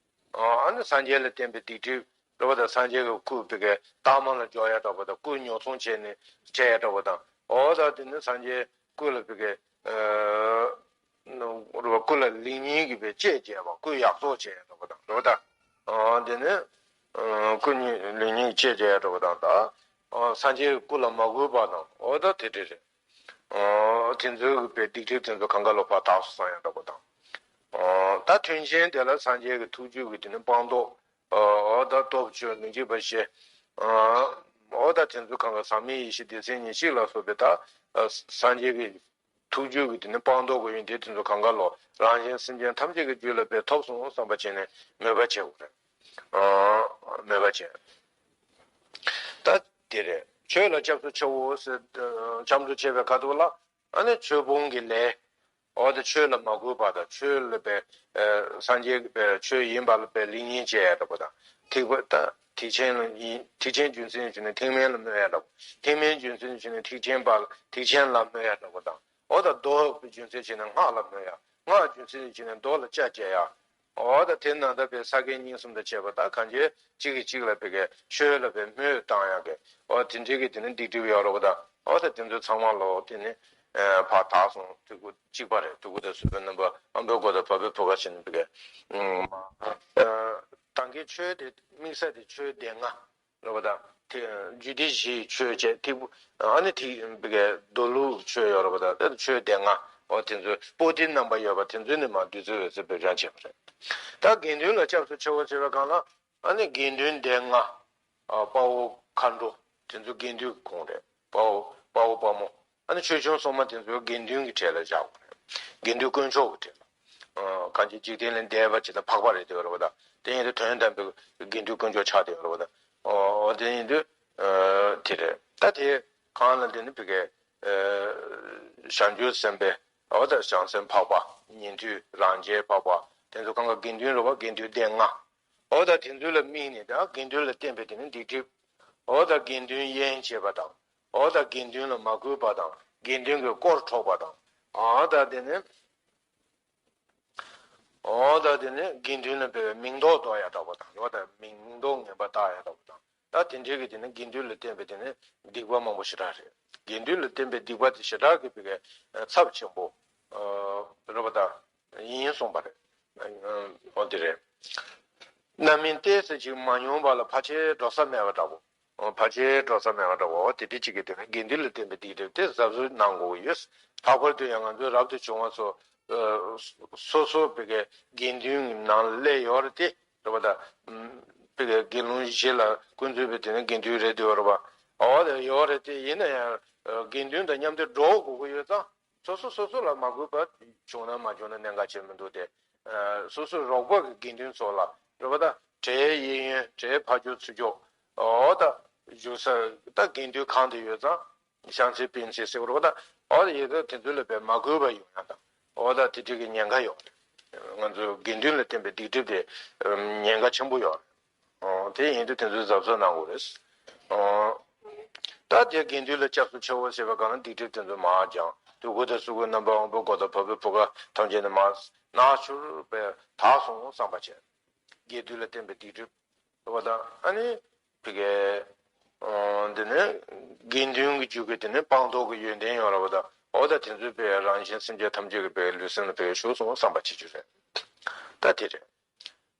ཨ་ནི་སངས་རྒྱས་ལ་བརྟེན་པའི་སྡིག་སྒྲིབ་རེད་པ་དང་། སངས་རྒྱས་ཀྱི་སྐུ་བི་གའི་རྟགས་མ་ལ་འཇོག་ཡ་འདྲ་པོ་དང་། སྐུ་ཉོ་ཚོང་བྱས་ནས་བྱས་ཡ་འདྲ་པོ་དང་། འོ་ད་དེ་ནི་སངས་རྒྱས་སྐུ་ལ་བི་གའི་ཨ་རེད་པ། སྐུ་ལ་ལེགས་སྙིང་གི་བི་བཅས་བྱས་པ། སྐུ་ཡག་བཙོག་བྱས་ཡ་འདྲ་པོ་དང་རེད་པ་དང་། ཨ་དེ་ནི་ཨ་སྐུ་ཉིད་ལེགས་སྙིང་བཅས་བྱས་ཡ་འདྲ་པོ་དང་། ད་ཨ་སངས་རྒྱས་ཀྱི་སྐུ་ལ་མ་གུས་པ་དང་། འོ་ད་དེ་འདྲ་རེད། ཨ་དེ་ཚོའི་གི་བི་སྡིག་སྒྲིབ་དེ་ཚོ་གང་ག་ལོ་ཕར་དག་སོང་བསམ་ཡ་འདྲ་པོ་དང་། ཨ་ད་མཐུན་རྐྱེན་དེ་ལ་སངས་རྒྱས་ཀྱི་ཐུགས་རྒྱུད་ཀྱི་དེ་ནི་སྤངས་རྟོགས། ཨ་འོ་ད་སྟོབས་བཅུ་ལིང་བཅུ་པ་བཞི། ཨ་འོ་ད་དེ་ཚོ་གང་ག་ཟག་མེད་ཡེ་ཤེས་སྡེ་ཚན་ཉེར་གཅིག་ལ་སོགས་པའི་ད་ཨ་སངས་རྒྱས་ཀྱི་ཐུགས་རྒྱུད་ཀྱི་དེ་ནི་སྤངས་རྟོགས་ཀྱི་ཡོན་ཏན་དེ་ཚོ་གང་ག་ལོ་རང་གཞན་སེམས་ཅན་ཐམས་ཅད་ཀྱི་རྒྱུད་ལ་བི་ཐོབ་སོང་བསམ་པ་བྱས་ནས་མོས་པ་བྱེད་དགོས་རེད། ཨ་མོས་པ་བྱེད། ད་དེ་རེད། ཆོས་ལ་སྐྱབས་སུ་མཆིའོ་ཟེར། ཨ་སྐྱབས་འགྲོ་བྱེད་པའི་ཁ་ཐུག་ལ་ཨ་ནི་ཆོས་སྤོང་གི་ལས། འོ་ད་ཆོས་ལ་མ་གུས་པ་དང་། ཆོས་ལ་བི་ཨ་སངས་རྒྱས་བི་ཆོས་ཡིན་པ་ལ་བི་ལེགས་སྙིང་བཅས་ཡ་འདྲ་པོ་དང་། ཐེག་པ་ད་ཐེག་ཆེན་ལ་ཡིན། ཐེག་ཆེན་རྒྱུ་མཚན་བྱས་ནས་ཐེག་དམན་ལ་མོས་ཡ་འདྲ་པོ། ཐེག་དམན་རྒྱུ་མཚན་བྱས་ནས་ཐེག་ཆེན་པ་ལ། ཐེག་ཆེན་ལ་མོས་ཡ་འདྲ་པོ་དང་། འོ་ད་མདོ་རྒྱུ་མཚན་བྱས་ནས་སྔགས་ལ་མོས་ཡ། སྔགས་རྒྱུ་མཚན་བྱས་ནས་མདོ་ལ་སྐྱབས་རྗེ་ཡ། འོ་ད་དེ་ན་ད་བི་ས་དགེ་བསྙེན་གསུམ་དང་བཅས་པ་ད་གང་ཅི་གཅིག་གིས་གཅིག་ལ་བི་གའི་ཆོས་ལ་བི་མོས་བཏང་ཡ་གི། འོ་དེ་འདྲའི་གི་དེ་ནི་སྡིག་སྒྲིབ་ཡོད་རེད་པ་དང་། འོ་ད་དེ་ཚོ་ཚང་མ་ལོ་དེ་ནི་ཨ་ཕར་དག་སོང་། ཐུགས་ཁུར་གཅིག་པ་རེད། ཐུགས་ཁུར་དང་སུ་པའི་རྣམ་པ། ཨམ་བོའི་སྒོ་དང་བ་སྤུའི་བུ་ག་བྱས་ནས་བི་གའི། ཨ་ད་གིན་ཆོས་དེ་དམིགས་ས་དེ་ཆོས་སྡེ་ལྔ་རེད་པ་དང་། དེ་རྒྱུད་སྡེ་བཞིའི་ཆོས་བཅས། ཐིག་ཨ་ནི་ཐིག་བི་གའི་མདོ་ལུགས་ཆོས་ཡོད་རེད་པ་དང་། དེ་ཆོས་སྡེ་ལྔ། འོ་དེ་ཚོའི་པོ་ཏི་རྣམ་པ་ཡོད་པ་དེ་ཚོའི་ནི་མར་བདུད་རྩི་འོད་ཟེར་བི་སྦྱང་བྱས་པ་རེད། ད་དགེ་འདུན་ལ་སྐྱབས་སུ་མཆིའོ་ཟེར་བའི་སྒང་ལ་ཨ་ནི་དགེ་འདུན་སྡེ་ལྔ། ཨ་དཔའ་བོ་མཁའ་འགྲོ། དེ་ཚོ་དགེ་འདུན་གྱི་ཁོངས་རེད། དཔའ་བོ་དཔའ་བོ་དཔའ་མོ། ཨ་ནི་ཆོས་སྐྱོང་སྲུང་མ་དེ་ཚོ་དགེ་འདུན་གྱི་གྲས་ལ་བཞག་དགོས་རེད། དགེ་འདུན་དཀོན་མཆོག་གི་གྲས་ལ། ཨ་གང་ཅི་འཇིག་རྟེན་ལས་འདས་པ་ཅིག་དང་འཕགས་པ་རེད་བསྡད་ཡོད་རེད་པ་དང་། དེ་ཡིན་དུས་དོན་དམ་པའི་དགེ་འདུན་དཀོན་མཆོག་ཆགས་བསྡད་ཡོད་རེད་པ་དང་། ཨོ་དེ་ཡིན་དུས་ཨ་དེ་རེད། ད་དེ་གང་ལ་དེ་ནི་བི་གའི་ཨ་བྱང་ཆུབ་སེམས་དཔའི། འོ་ད་བྱང་སེམས་འཕགས་པ། ཉན་ཐོས་རང་རྒྱལ་འཕགས་པ། དེ་ཚོ་གང་ག་དགེ་འདུན་རེད་པ། དགེ་འདུན་སྡེ་ལྔ། འོ་ད་དེ་ཚོ་ལ་དམིགས་ནས་ད་དགེ་འདུན་ལ་བརྟེན་པའི་དེ་ནི་སྡིག་སྒྲིབ། འོ་ད་དགེ་འདུན་དབྱེན་བྱེད་པ་དང་། འོ་ད་དགེ་འདུན་ལ་མ་གུས་པ་དང་དགེ་འདུན་གྱི་དཀོར་འཕྲོག་པ་དང་། འོ་ད་དེ་ནི། འོ་ད་དེ་ནི་དགེ་འདུན་ལ་དཔེ་མིང་འདོགས་འདོགས་ཡ་འདྲ་པོ་དང་། འོ་ད་མིང་འདོགས་ངན་པ་བཏགས་ཡ་འདྲ་པོ་དང་། ད་དེ་འདྲའི་གི་དེ་ནི་དགེ་འདུན་ལ་བརྟེན་པའི་དེ་ནི་སྡིག་པ་མང་པོ་ཞེ་དྲག་རེད། དགེ་འདུན་ལ་བརྟེན་པའི་སྡིག་པ་དེ་ཞེ་དྲག་གི་བི་གའི་ཚབས་ཆེན་པོ། རེད་པ་ད། ཡིན་གསུངས་པ་རེད། འོ་དེ་རེད། རྣམ་སྨིན་ཏོག་ཙམ་ཅིག་མ་མྱོང་བ་ལ་ཕལ་ཆེར་འགྲོ་ས་མེད་པ་འདྲ་པོ། ཕལ་ཆེར་འགྲོ་ས་མེད་པ་འདྲ་པོ། འོ་དེ་འདྲ་ཅིག་གི་དེ་ནི་དགེ་འདུན་ལ་བརྟེན་པའི་སྡིག་སྒྲིབ་དེ་གཟབ་གཟབ་གནང་དགོས་ཀྱི་ཡོད། ལྷག་པར་དུ་ཡང་ང་ཚོའི་རབ་ཏུ་བྱུང་བ་ཚོ། སོ་སོ་བི་གའི་དགེ་འདུན་གྱི་ནང་ལ་སླེབས་ཡོད་རེད་དེ། རེད་པ་ད། བི་གའི་དགེ་སློང་བཞི་ལ་ཀུན་རྫོབ་པའི་དེ་ནི་དགེ་འདུན་རེད་དེ་ཡོད་རེད་པ། འོ་དེ་ཡོད་རེད་དེ། ཡིན་ན་ཡང་དགེ་འདུན་དང་མཉམ་དུ་འགྲོ་དགོས་ཀྱི་ཡོད་ཙང་། སོ་སོ་སོ་སོ་ལ་མ་གུས་པ་བྱུང་ན་མ་བྱུང་ན་གནད་འགག་ཆེ་མི་འདུག་སྟེ། སོ་སོའི་རོགས་པ་གི་དགེ་འདུན་ཚོ་ལ་རེད་པ་ད། གྲྭའི་གཡས་གཡོན། གྲྭའི་ཕར་རྒྱུག་ཚུར་རྒྱུག་འོ་ད། བཞུགས་ས་ད་དགེ་འདུན་གང་དུ་ཡོད་ཙང་། ཤང་ཚའི་སྤུན་མཆེད་ཟེར་བ་རེད་པ་ད། འོ་ད་ཡོད་ད། དེ་ཚོ་ལ་དཔེ་མ་གུས་པ་ཡོང་ཡ་ད། འོ་ད་དེ་འདྲ་གི་ཉེན་ཁ་ཡོད་རེད། ང་ཚོ་དགེ་འདུན་ལ་བརྟེན་པའི་སྡིག་སྒྲིབ་དེ་ཉེན་ཁ་ཆེན་པོ་ཡོད་རེད། ཨོ། དེ་ཡིན་དུས་དེ་ཚོའི་གཟབ་གཟབ་གནང་དགོས་རེད། ཨོ། ད་དེ་དགེ་འདུན་ལ་སྐྱབས་སུ་མཆིའོ་ཞེས་པའི་སྒང་ལ་སྡིག་སྒྲིབ་དེ་ཚོ་མར་སྦྱངས། དུས་ཀུན་དང་གསོལ་ཀུན་རྣམ་པར་དབང་པོའི་སྒོ་དང་། བབ་པའི་བུ་ག་ཐམས་ཅད་ནས་མར་ནག་ཆུར་པའི་དག་སོང་བསམ་པ་བྱས། དགེ་འདུན་ལ་བརྟེན་པའི་སྡིག་སྒྲིབ་རེད་པ་དང་། ཨ་ནི་བི་གའི། ཨོ། འདི་ནི་དགེ་འདུན་གྱི་རྒྱུད་ཀྱི་དེ་ནི་སྤངས་རྟོགས་ཀྱི་ཡོན་ཏན་ཡོད་རེད་པ་དང་། འོ་ད་དེ་ཚོའི་པའི་རང་གཞན་སེམས་ཅན་ཐམས་ཅད་ཀྱི་པའི་ལུས་སེམས་ལ་པའི་ཞུགས་སོང་བསམ་པ་བྱེད་རྒྱུ་རེད། ད་དེ་རེད།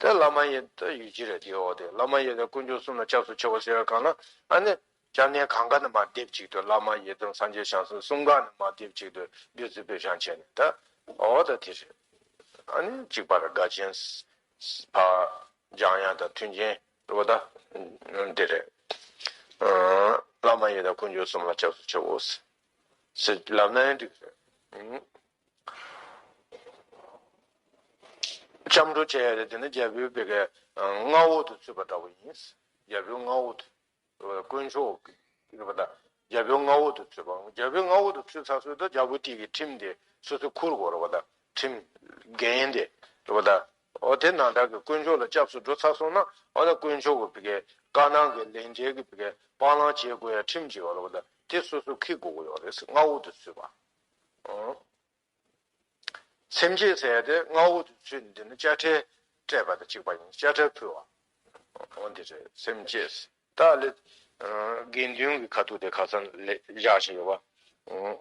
དེ་བླ་མ་ཡི་ད་ཡུལ་གྱི་རེད་དེ། འོ་དེ་བླ་མ་ཡི་དང་དཀོན་མཆོག་གསུམ་ལ་སྐྱབས་སུ་མཆིའོ་ཟེར་བའི་སྒང་ལ། ཨ་ནི་སྐྱབས་གནས་གང་ག་ནས་མར་སྡེབ་གཅིག་ཏུ། བླ་མ་ཡི་དམ་སངས་རྒྱས་བྱང་སེམས་གསུམ་ཀ་ནས་མར་སྡེབ་གཅིག་ཏུ་བདུད་རྩི་འབེབས་བྱང་བྱས་ནས། ད་འོ་ད་དེ་རེད། ཨ་ནི་གཅིག་པར་དགའ་ཆེན་ཕར་སྦྱང་ཡ་དང་མཐུན་རྐྱེན་རེད་པ་ད། འདི་རེད། བླ་མ་ཡི་དམ་དཀོན་མཆོག་གསུམ་ལ་སྐྱབས་སུ་མཆིའོ་ཟེར་ལབ་ན་ཡང་འགྲིག་རེད། སྐྱབས་འགྲོ་བྱས་ཡ་དེ་དེ་ནི་རྒྱལ་པོའི་བི་གའི་མངའ་འོག་ཏུ་ཚུད་པ་འདྲ་པོ་ཡིན། རྒྱལ་པོའི་མངའ་འོག་ཏུ། དཀོན་མཆོག་རེད་པ་ད། རྒྱལ་པོའི་མངའ་འོག་ཏུ་ཚུད་པ། རྒྱལ་པོའི་མངའ་འོག་ཏུ་ཚུད་ཚར་སོང་ད་རྒྱལ་པོ་དེ་གི་ཁྲིམས་དེ་སོ་སོས་འཁུར་དགོས་རེད་པ་ད། ཁྲིམས་འགན་དེ་རེད་པ་ད། འོ་དེ་ནང་ལྟར་གྱི་དཀོན་མཆོག་ལ་སྐྱབས་སུ་འགྲོ་ཚར་སོང་ན། འོ་ད་དཀོན་མཆོག་གི་བི་གའི་བཀའ་གནང་གི་ལས་འབྲེལ་གྱི་བི་གའི་སྤང་བླང་བྱེད་དགོས་ཡ་ཁྲིམས་ཅིག་ཡོད་རེད་པ་ད། དེ་སོ་སོས་འཁྱེར་དགོས་ཀྱི་ཡོད་རེད། མངའ་འོག་ཏུ་ཚུད་པ། ཨང་། སེམས་བསྐྱེད་ཟེར་ཡ་དེ་མངའ་འོག་ཏུ་ཚུད་ནས་དེ་ནི་དཔྱ་ཁྲལ་སྤྲད་པ་དང་གཅིག་པ་ཡིན། དཔྱ་ཁྲལ་ཕུལ་བ། འོ་འདི་རེད། སེམས་བསྐྱེད་ཟེར། ད་ལས། ཨ། དགེ་འདུན་གྱི་ཁ་ཐུག་དེ་ཁ་སང་ལས་བཞག་བཞིན་ཡོད་པ། ཨང་།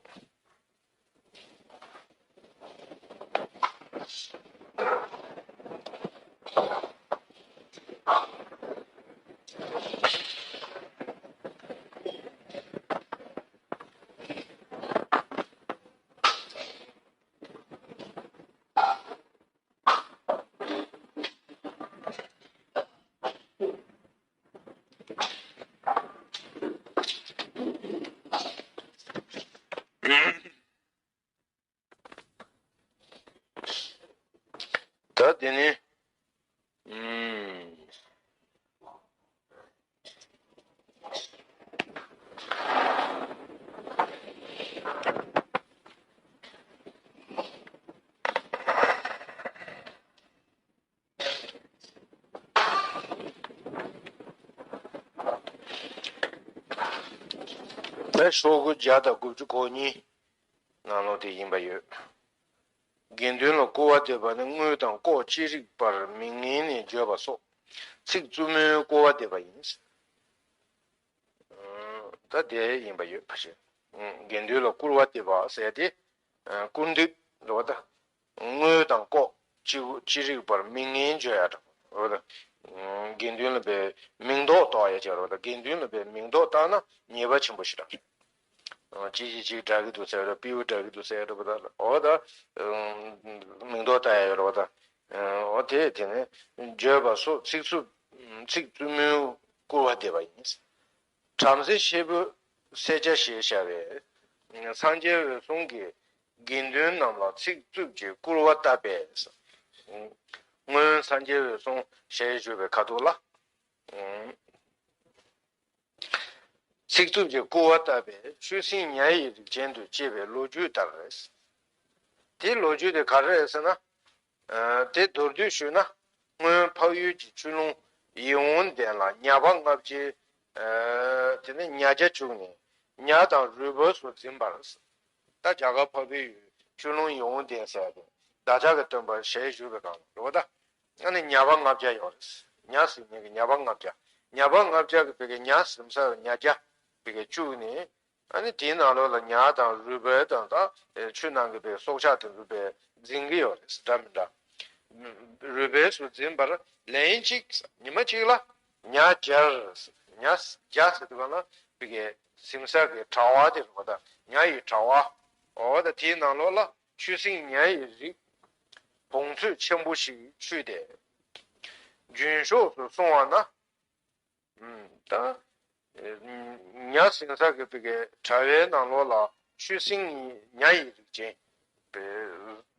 ད་དེ་ནི། ཨུམ། ད་ཤོག་གུ་བརྒྱ་དང་དགུ་བཅུ་གོ་གཉིས་ནང་ལོགས་དེ་ཡིན་པ་ཡོད། དགེ་འདུན་ལ་སྐུར་བ་འདེབས་པ་ནི་དངུལ་དང་ལྐོག་ཅི་རིགས་པར་མིང་ངན་ནས་བརྗོད་པ་སོགས་ཚིག་རྩུབ་མོའི་སྐུར་བ་འདེབས་པ་ཡིན། ད་དེ་ཡིན་པ་ཡོད་ཕལ་ཆེར། དགེ་འདུན་ལ་སྐུར་བ་འདེབས་པ་ཟེར་ཏེ། སྐུར་འདེབས་རེད་པ་ད། དངུལ་དང་ལྐོག་ཅི་ཅི་རིགས་པར་མིང་ངན་བརྗོད་ཡ་འདྲ་པོ་རེད་པ་ད། དགེ་འདུན་ལ་པའི་མིང་འདོགས་འདོགས་ཡ་ཅིག་རེད་པ་ད། དགེ་འདུན་ལ་པའི་མིང་འདོགས་བཏགས་ན་ཉེས་པ་ཆེན་པོ་ཞིག་རེད། ཅི་ཞིག་ཅིག་འདྲ་གི་འདུག་ཟེར་རེད། སྤྲེའུ་འདྲ་གི་འདུག་ཟེར་རེད་པ་ད། འོ་ད། མིང་འདོགས་བཏགས་ཡ་ཡོད་རེད་པ་ད། འོ་དེ་དེ་ནས་བརྗོད་པ་སོགས་ཚིག་རྩུབ་ཚིག་རྩུབ་མོའི་སྐུར་བ་འདེབས་པ་ཡིན། བྲམ་ཟེ་ཤེལ་པོས་གསལ་རྒྱ་ཞེས་བྱ་བས། སངས་རྒྱས་འོད་སྲུང་གིས་དགེ་འདུན་རྣམས་ལ་ཚིག་རྩུབ་ཀྱི་སྐུར་བ་བཏབ་པས། སྔོན་སངས་རྒྱས་འོད་སྲུང་ཞལ་བཞུགས་པའི་ཁ་ཐུག་ལ། ཚིག་རྩུབ་ཀྱི་སྐུར་བ་བཏབ་པས་ཆུ་སྲིན་ཉ་ཡི་རིགས་ཅན་དུ་སྐྱེས་པའི་ལོ་རྒྱུས་ལྟར། དེའི་ལོ་རྒྱུས་དེ་ག་རེ་རེད་ཟེར་ན། ཨ། དེ་མདོར་བསྡུས་ཞུས་ན། སྔོན་འཕགས་ཡུལ་གྱི་ཆུ་ཀླུང་ཡིད་འོང་ལྡན་ལ་ཉ་པ་ལྔ་བརྒྱའི། ཨ། དེ་ནས་ཉ་རྒྱ་བཅུག་ནས། ཉ་དང་རུས་སྦལ་སོགས་འཛིན་པར། ད་རྒྱ་གར་འཕགས་པའི་ཡུལ་ཆུ་ལུང་ཡིད་འོང་ལྡན་ཟེར་ཡ་དེ་བདག་ཅག་གི་སྟོན་པ་ཞལ་བཞུགས་པའི་སྒང་ལ་རེད་པ། ད་ཨ་ནི་ཉ་པ་ལྔ་བརྒྱ་ཡོད་རེད། ཉ་ཟིན་མཁན་གྱི་ཉ་པ་ལྔ་བརྒྱ། ཉ་པ་ལྔ་བརྒྱ་གི་བི་གའི་ཉ་ཟིན་ས་ཉ་བརྒྱ་བི་གའི་བཅུག་ནས། ཨ་ནི་དེའི་ནང་ལོགས་ལ་ཉ་དང་རུས་སྦལ་དང་ད་ཆུ་ནང་གི་བི་གའི་སྲོག་ཆགས་དེ་ཚོ་བི་འཛིན་གྱི་ཡོད་རེད། འདྲ་མི་འདྲ། རུས་སྦལ་སོགས་འཛིན་པར་ལན་གཅིག་ཉི་མ་གཅིག་ལ་ཉ་བརྒྱ། ཉ་བརྒྱ་ཟེར་དུས་གང་ལ་བི་གའི་ཟིན་ས་གི་དྲ་བ་དེ་རེད་པ། ད་ཉ་ཡི་དྲ་བ། འོ་ད་དེའི་ནང་ལོགས་ལ་ཆུ་སྲིན་ཉ་ཡི་རིགས་བོངས་ཚོད་ཆེན་པོ་ཞིག་ཆུད་དེ། རྒྱུན་ཤོག་ཏུ་སོང་བ་ན། ད་ཉ་ཟིན་ས་གི་བི་གའི་དྲ་བའི་ནང་ལོགས་ལ་ཆུ་སྲིན་ཉ་ཡི་རིགས་ཅན་པའི་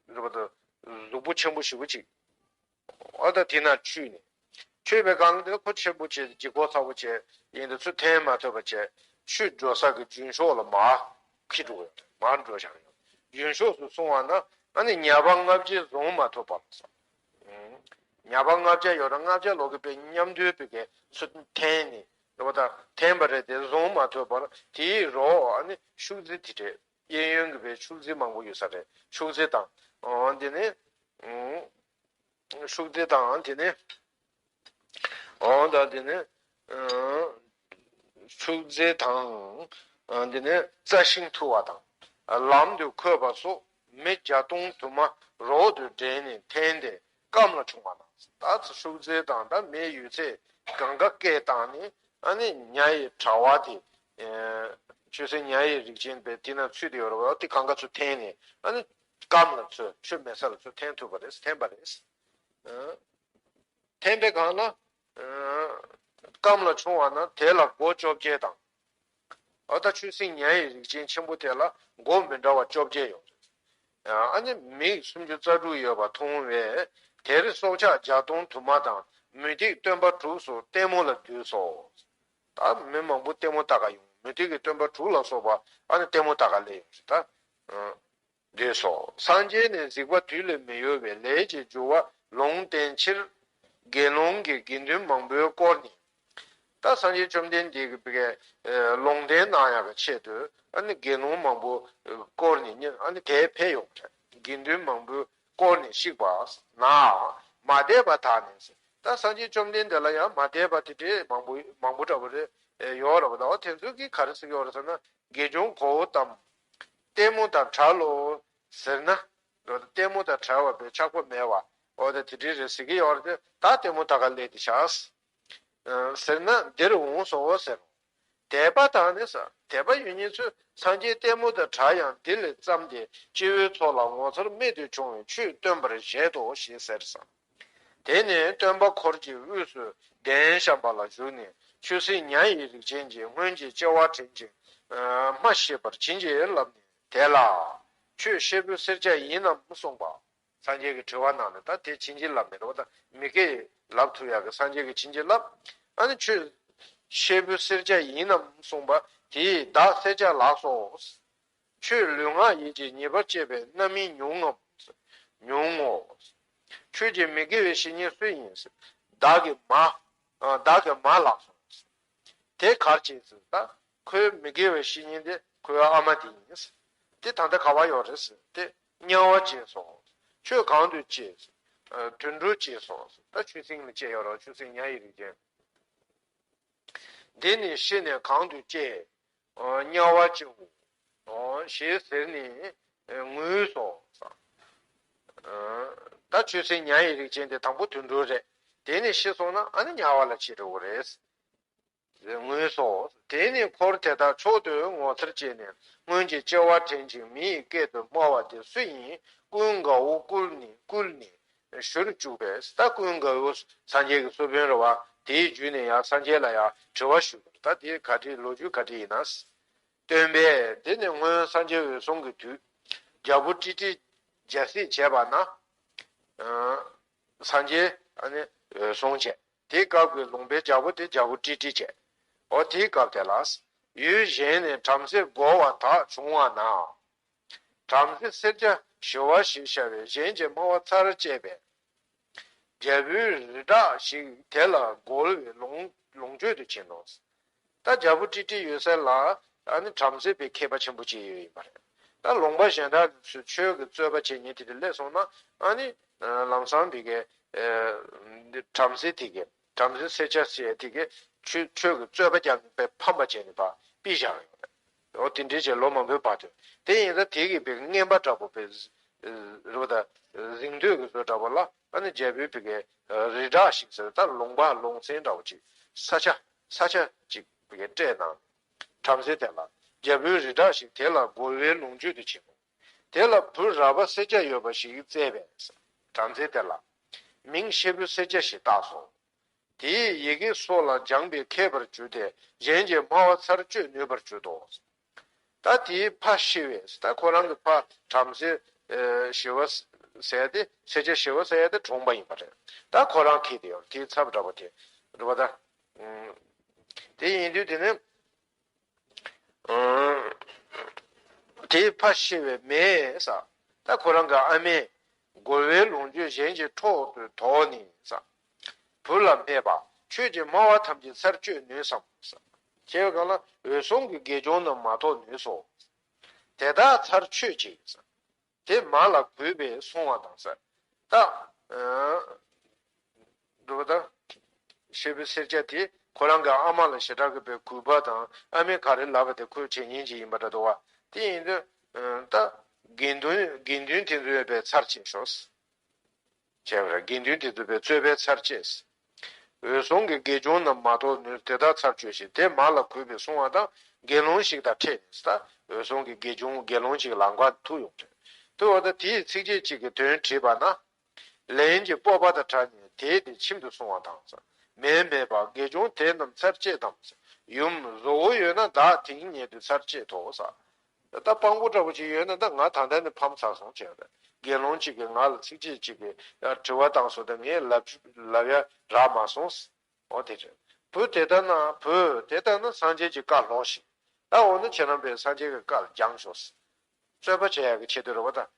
གཟུགས་པོ་ཆེན་པོ་ཞེ་པོ་ཅིག་འོ་ད་དེ་ན་ཆུད་ནས། ཆུད་པའི་སྒང་ལ་དེ་ཁོ་ཆེན་པོ་བྱས་ལྗིད་ཁོག་ཚ་པོ་བྱས་ཡིན་དུས་ཚུར་འཐེན་མ་ཐུབ་པ་བྱས་ཆུད་འགྲོ་ས་གི་རྒྱུན་ཤོག་ལ་མར་འཁྱེར་འགྲོ་གི་ཡོད་རེད། མར་འགྲོ་བཞག་ཡོད། རྒྱུན་ཤོག་ཏུ་སོང་བ་ན་ཨ་ནི་ཉ་པ་ལྔ་བརྒྱས་བཟུང་མ་ཐུབ་པ་ལ་སོགས། ཉ་པ་ལྔ་བརྒྱ་ཡོད་ར་ལྔ་བརྒྱ་ལོ་གི་བི་གའི་མཉམ་དུ་བི་གའི་ཚུར་འཐེན་ནས་རེད་པ། ད་འཐེན་པ་རེད་དེ་བཟུང་མ་ཐུབ་པར་དེའི་རོ་ཨ་ནི་ཤུག་རྫི་དེ་རེད། གཡས་གཡོན་གྱི་བི་ཤུག་རྫི་མང་པོ་ཡོད་ས་རེད། ཤུག་རྫི་དང་། འོ་འདི་ནི། ཤུག་རྫི་དང་དེ་ནི། འོ་ད་དེ་ནི། ཤུག་རྫི་དང་། དེ་ནི་རྩྭ་ཤིང་འཐུ་བ་དང་། ལམ་དུ་འཁོད་པ་སོགས་མི་བརྒྱ་སྟོང་དུ་མ་རོགས་དུ་འདྲེས་ནས་འཐེན་ཏེ་སྐམ་ལ་མཆོང་བ་དང་། ད་ཤུག་རྫི་དང་ད་མི་ཡོད་ཚད་གང་ག་སྐད་བཏང་ནས་ཨ་ནི་ཉ་ཡི་དྲ་བ་དེ། ཆུ་སྲིན་ཉ་ཡི་རིགས་ཅན་པའི་དེ་ན་ཚུད་དེ་ཡོད་རེད་པ། དེ་གང་ག་ཚུར་འཐེན་ནས་ཨ་ནི་སྐམ་ལ་ཚུར་ཆུ་མེད་ས་ལ་ཚུར་འཐེན་ཐུབ་པ་རེད། འཐེན་པ་རེད། འཐེན་པའི་སྒང་ལ། སྐམ་ལ་མཆོང་བ་ན་དེ་ལ་མགོ་བཅོ་བརྒྱད་དང་། འོ་ད་ཆུ་སྲིན་ཉ་ཡི་རིགས་ཅན་ཆེན་པོ་དེ་ལ་མགོ་མི་འདྲ་བ་བཅོ་བརྒྱད་ཡོད་རེད། ཨ་ནི་མིག་སུམ་ཅུ་རྩ་དྲུག་ཡོད་པ་མཐོང་བས་དེར་སྲོག་ཆགས་བརྒྱ་སྟོང་དུ་མ་དང་མུ་སྟེགས་སྟོན་པ་དྲུག་སོགས་ལྟད་མོ་ལ་འདུས་སོ། ད་མི་མང་པོ་ལྟད་མོ་ལྟ་ག་ཡོང་། མུ་སྟེགས་ཀྱི་སྟོན་པ་དྲུག་ལ་སོགས་པ་ཨ་ནི་ལྟད་མོ་ལྟ་ག་སླེབས་ཡོང་རེད་ད། འདོད་སོ། སངས་རྒྱས་ནི་གཟིགས་པ་དུས་ལས་མི་ཡོལ་བའི་ལས་ཀྱི་རྒྱུ་བ་ལུང་བསྟན་ཕྱིར། དགེ་སློང་གི་དགེ་འདུན་མང་པོས་བསྐོར་ནས། ད་སངས་རྒྱས་བཅོམ་ལྡན་འདས་ཀྱི་བི་གའི་ལུང་བསྟན་གནང་ཡག་གི་ཆེད་དུ་ཨ་ནི་དགེ་སློང་མང་པོ་བསྐོར་ནས་ཨ་ནི་དེར་ཕེབས་ཡོང་། དགེ་འདུན་མང་པོས་བསྐོར་ནས་གཤེགས་པ་ན། མ་དད་པ་དག་ནས། ད་སངས་རྒྱས་བཅོམ་ལྡན་འདས་ལ་ཡང་མ་དད་པ་དེ་འདྲའི་མང་པོ་མང་པོ་འདྲ་པོ་རེ་ཡོད་རེད་པ། ད་འོ་དེ་ཚོས་ཀྱིས་ག་རེ་ཟེར་གྱི་ཡོད་རེད་ཟེར་ན། དགེ་སྦྱོང་གོ་བོ་ལྟ་བུ། ལྟད་མོ་དང་བྲལ་ལོ་ཟེར་ན། ལྟད་མོ་དང་བྲལ་བ་པའི་ཆགས་པ་མེད་པ། འོ་ད་དེ་འདྲའི་རེད་ཟེར་གྱི་ཡོད་རེད་དེ། ད་ལྟད་མོ་ལྟ་ག་སླེབས་ཏེ་བཞག་ཟེར་ན་འདིར་འོངས་སོ་ཟེར། དད་པ་དང་ནི་ཟེར། དད་པ་ཡོད་མཁན་ཚོས་སངས་རྒྱས་ལྟད་མོ་དང་བྲལ་ཡང་འདི་ལས་བརྩམས་ཏེ་སྤྱི་བོའི་ཚོགས་ལ་ངོ་མཚར་རྨད་དུ་བྱུང་བའི་ཆོས་སྟོན་པར་བཞེད་དོ་ཞེས་ཟེར་ཟེར། དེ་ནས་སྟོན་པ་འཁོར་གྱི་དབུས་སུ་གདན་བཤམས་པ་ལ་བཞུགས་ནས་ཆུ་སྲིན་ཉ་ཡི་རིགས་ཅན་གྱིས་སྔོན་གྱི་སྐྱེ་བ་དྲན་ཅིང་སྨྲ་ཤེས་པར་བྱིན་གྱིས་བརླབས་ནས་དེ་ལ། ཁྱོད་ཤེལ་བུ་སེར་སྐྱ་ཡིན་ནམ་གསུངས་པ། སངས་རྒྱས་ཀྱི་དྲི་བ་གནང་ནས་ད་དེ་བྱིན་གྱིས་བརླབས་ནས་རེད་པ། ད་མི་དགེ་ལབ་ཐུབ་ཡག་གི་སངས་རྒྱས་ཀྱིས་བྱིན་གྱིས་བརླབས། ཨ་ནི་ཁྱོད་ཤེལ་བུ་སེར་སྐྱ་ཡིན་ནམ་གསུངས་པ། དེས་བདག་སེར་སྐྱ་ལགས་སོ། ཁྱོད་ལུས་ངག་ཡིད་ཀྱི་ཉེས་པར་སྤྱད་པའི་རྣམ་སྨིན་ཉུང་ངམ། ཉུང་ངོ་། ཁྱོད་ཀྱི་མི་དགེ་བའི་བཤེས་གཉེན་སུ་ཡིན། བདག་གི་མ། བདག་གི་མ་ལགས་སོ། དེ་གར་བྱས་ཟེར་ད། ཁོའི་མི་དགེ་བའི་བཤེས་གཉེན་དེ་ཁོའི་ཨ་མ་དེ་ཡིན། དེ་ད་ལྟ་ག་པར་ཡོད་རེད་ཟེར་ཏེ། དམྱལ་བར་སྐྱེས་སོ། ཁྱོད་གང་དུ་སྐྱེས། དུད་འགྲོར་སྐྱེས་སོ། ད་ཆུ་སྲིན་ལ་སྐྱེས་ཡོད་རེད། ཆུ་སྲིན་ཉ་ཡི་རིགས་ཅན། འདི་ནི་ཤི་ནས་གང་དུ་སྐྱེས། དམྱལ་བར་སྐྱེའོ། ཞེས་ཟེར་ནས་ངུས་སོ། ད་ཆུ་སྲིན་ཉ་ཡི་རིགས་ཅན་དེ་དང་པོ་དུད་འགྲོ་རེད། དེ་ནས་ཤི་སོང་ན་ཨ་ནི་དམྱལ་བ་ལ་སྐྱེ་འགྲོ་གི་རེད། ངུས་སོ། དེ་ནས་འཁོར་དེ་དག་མཆོག་ཏུ་ངོ་མཚར་སྐྱེས་ནས་སྔོན་གྱི་སྐྱེ་བ་དྲན་ཅིང་མི་ཡི་སྐད་དུ་སྨྲ་བ་དེ་སུ་ཡིན། ཀུན་དགའ་བོ་བསྐུལ་ནས་བསྐུལ་ནས་ཞུར་བཅུག་པས། ད་ཀུན་དགའ་བོ་སངས་རྒྱས་ཀྱི་སློབ་དཔོན་རེད་པ། དེའི་བརྒྱུད་ནས་ཡང་སངས་རྒྱས་ལ་ཡང་དྲི་བ་ཞུས། ད་དེ་ག་འདྲའི་ལོ་རྒྱུས་ག་འདྲ་ཡིན་ན། སྟོན་པས་དེ་ནི་སྔོན་སངས་རྒྱས་འོད་སྲུང་གི་དུས་རྒྱལ་པོ་ཀྲི་ཀྲི་རྒྱལ་སྲིད་བྱས་པ་ན། སངས་རྒྱས་ཨ་ནི་འོད་སྲུང་བྱས། དེའི་སྐབས་ཀྱི་ལུང་པའི་རྒྱལ་པོ་དེ་རྒྱལ་པོ་ཀྲི་ཀྲི་བྱས། འོ་དེའི་སྐབས་དེ་ལ། ཡུལ་གཞན་ནས་བྲམ་ཟེ་རྒོལ་བ་དག་བྱུང་བ་ན། བྲམ་ཟེ་སེར་སྐྱ་ཞི་བ་ཞེས་བྱ་བའི་གཞན་གྱིས་སྨྲ་བ་ཚར་བཅད་པས། རྒྱལ་པོའི་རི་བྲག་ཞིག་དེ་ལ་རྒོལ་བའི་ལོངས་ལོངས་སྤྱོད་དུ་ཕྱིན་ནོ། ད་རྒྱལ་པོ་ཀྲི་ཀྲི་ཡོད་ས་ལ། ཨ་ནི་བྲམ་ཟེ་པའི་མཁས་པ་ཆེན་པོ་ཅིག་ཡོད་ཡིན་པ་རེད། ད་ལུང་པ་གཞན་དག་གི་ཆོས་ཀྱི་རྩོད་པ་བྱེད་མཁན་དེ་འདྲ་སླེབས་སོང་ན་ཨ་ནི་ལམ་སང་དེ་གའི་བྲམ་ཟེ་དེ་གའི་བྲམ་ཟེ་སེར་སྐྱ་ཟེར་དེ་གའི་ཆོས་ཆོས་ཀྱི་རྩོད་པ་རྒྱག་ནས་པའི་ཕམ་པ་བྱས་ནས་པ་ཕུད་བཞག་ཡོད་རེད། འོ་དེ་འདྲའི་བྱས་ལོ་མང་པོའི་བར་དུ་དེ་ཡིན་ཙང་དེ་གའི་པའི་རྔན་པ་འདྲ་པོ་པའི་རེད་པ། ད་གཟེངས་བསྟོད་ཀྱི་བཟོ་འདྲ་པོ་ལ་ཨ་ནི་རྒྱལ་པོའི་པའི་གའི་རི་བྲག་ཞིག་ཟེར། ད་ལུང་པ་ལུང་ཚན་འདྲ་པོ་ཅིག་ས་ཆ་ས་ཆ་ཅིག་པའི་གའི་སྤྲད་གནང་། བྲམ་ཟེ་དེ་ལ་རྒྱལ་པོའི་རི་བྲག་ཞིག་དེ་ལ་རྒོལ་བའི་ལོངས་སྤྱོད་དུ་བྱིན་ནོ། དེ་ལ་བུ་རལ་པ་སེར་སྐྱ་ཡོད་པ་ཞིག་བཙས་པས། བྲམ་ཟེ་དེ་ལ་མིང་ཤེལ་བུ་སེར་སྐྱ་ཞེས་བཏགས་སོ། དེས་ཡི་གེ་སོགས་ལ་སྦྱངས་པས་མཁས་པར་གྱུར་ཏེ་གཞན་གྱི་སྨྲ་བ་ཚར་གཅོད་ནུས་པར་གྱུར་ཏོ། ད་དེའི་ཕ་ཤི་བས། ད་ཁོ་རང་གི་ཕ་བྲམ་ཟེ་ཨ་ཞི་བ་ཟེར་ཏེ་སེར་སྐྱ་ཞི་བ་ཟེར་ཏེ་གྲོངས་པ་ཡིན་པ་རེད། ད་ཁོ་རང་ཁྱེར་ཏེ་ཡོང་དེའི་ཚབ་འདྲ་པོ་དེ་རེད་པ། ད་དེ་ཡིན་དུས་དེ་ནི། དེའི་ཕ་ཤི་བའི་མས་ས། ད་ཁོ་རང་གི་ཨ་མས་རྒོལ་བའི་ལོངས་སྤྱོད་གཞན་གྱི་འཕྲོག་ཏུ་དོགས་ནས་ས། བུ་ལ་སྨྲས་པ། ཁྱོད་ཀྱིས་སྨྲ་བ་ཐམས་ཅད་ཚར་གཅོད་ནུས་སམ་ས། ཁྱེད་གང་ལ་འོད་སྲུང་གི་དགེ་སྦྱོང་རྣམས་མ་གཏོགས་ནུས་སོ། དེ་དག་ཚར་གཅོད་ཅིག་ས། དེ་མ་ལ་གུས་པས་བསྲུང་བ་དང་ཟེར། ད། འགྲོ་བ་དང་། ཤེལ་བུ་སེར་སྐྱ་དེ་ཁོ་རང་གི་ཨ་མ་ལ་ཞེ་དྲག་གི་པའི་གུས་པ་དང་ཨ་མས་ག་རེ་ལབ་པ་དེ་ཁོས་བྱེད་མཁན་ཅིག་ཡིན་པ་འདྲ་འདུག་བ། དེ་ཡིན་དུས། ད། དགེ་འདུན་དགེ་འདུན་དེ་ཚོའི་པའི་ཚར་བཅད་ཤོག་བྱས་པ་རེད། དགེ་འདུན་དེ་ཚོ་པའི་རྩོད་པའི་ཚར་བཅད། འོད་སྲུང་གི་དགེ་སྦྱོང་རྣམས་མ་གཏོགས་ནུས། དེ་དག་ཚར་གཅོད་ཅིག་དེ་མ་ལ་གུས་པས་བསྲུང་བ་དང་དགེ་སློང་ཞིག་དང་འཕྲད་ནས་ད་འོད་སྲུང་གི་དགེ་སྦྱོང་དགེ་སློང་ཞིག་ལམ་ཁར་ཐུག་ཡོང་དུས། ཐུག་པ་དང་དེས་ཚིགས་བཅད་གཅིག་གི་དོན་དྲིས་པ་ན། ལན་གྱི་སྤོབས་པ་དང་བྲལ་ནས་དེས་དེ་ཁྱིམ་དུ་སོང་བ་དང་། མས་སྨྲས་པ། དགེ་སྦྱོང་དེ་རྣམས་ཚར་བཅད་དམ། ཡུམ་བཟོ་བོ་ཡོད་ན་བདག་དེང་ཉིད་དུ་ཚར་བཅད་དོ་ས། ད་དཔང་པོ་འདྲ་པོ་ཅིག་ཡོད་ན་ད་ང་ད་ལྟ་ནས་ཕམ་ཚར་སོང་བྱས་པ་རེད། དགེ་སློང་གཅིག་གིས་ང་ལ་ཚིགས་བཅད་གཅིག་གིས་དྲི་བ་བཏང་སོང་། ད་ངས་ལབ་ལབ་ཡ་རག་མ་སོང་། འོ་དེ་རེད། བུ་དེ་ལྟར་ན་བུ་དེ་ལྟར་ན་སངས་རྒྱས་ཀྱི་བཀའ་ལོག་ཤིག་ད་འོ་ན་ཁྱེད་རང་པས་སངས་རྒྱས་ཀྱི་བཀའ་ལ་སྦྱངས་ཤོག་རྩོད་པ་བྱེད་ཡག་གི་ཆེད་དུ་རེད་པ་ད།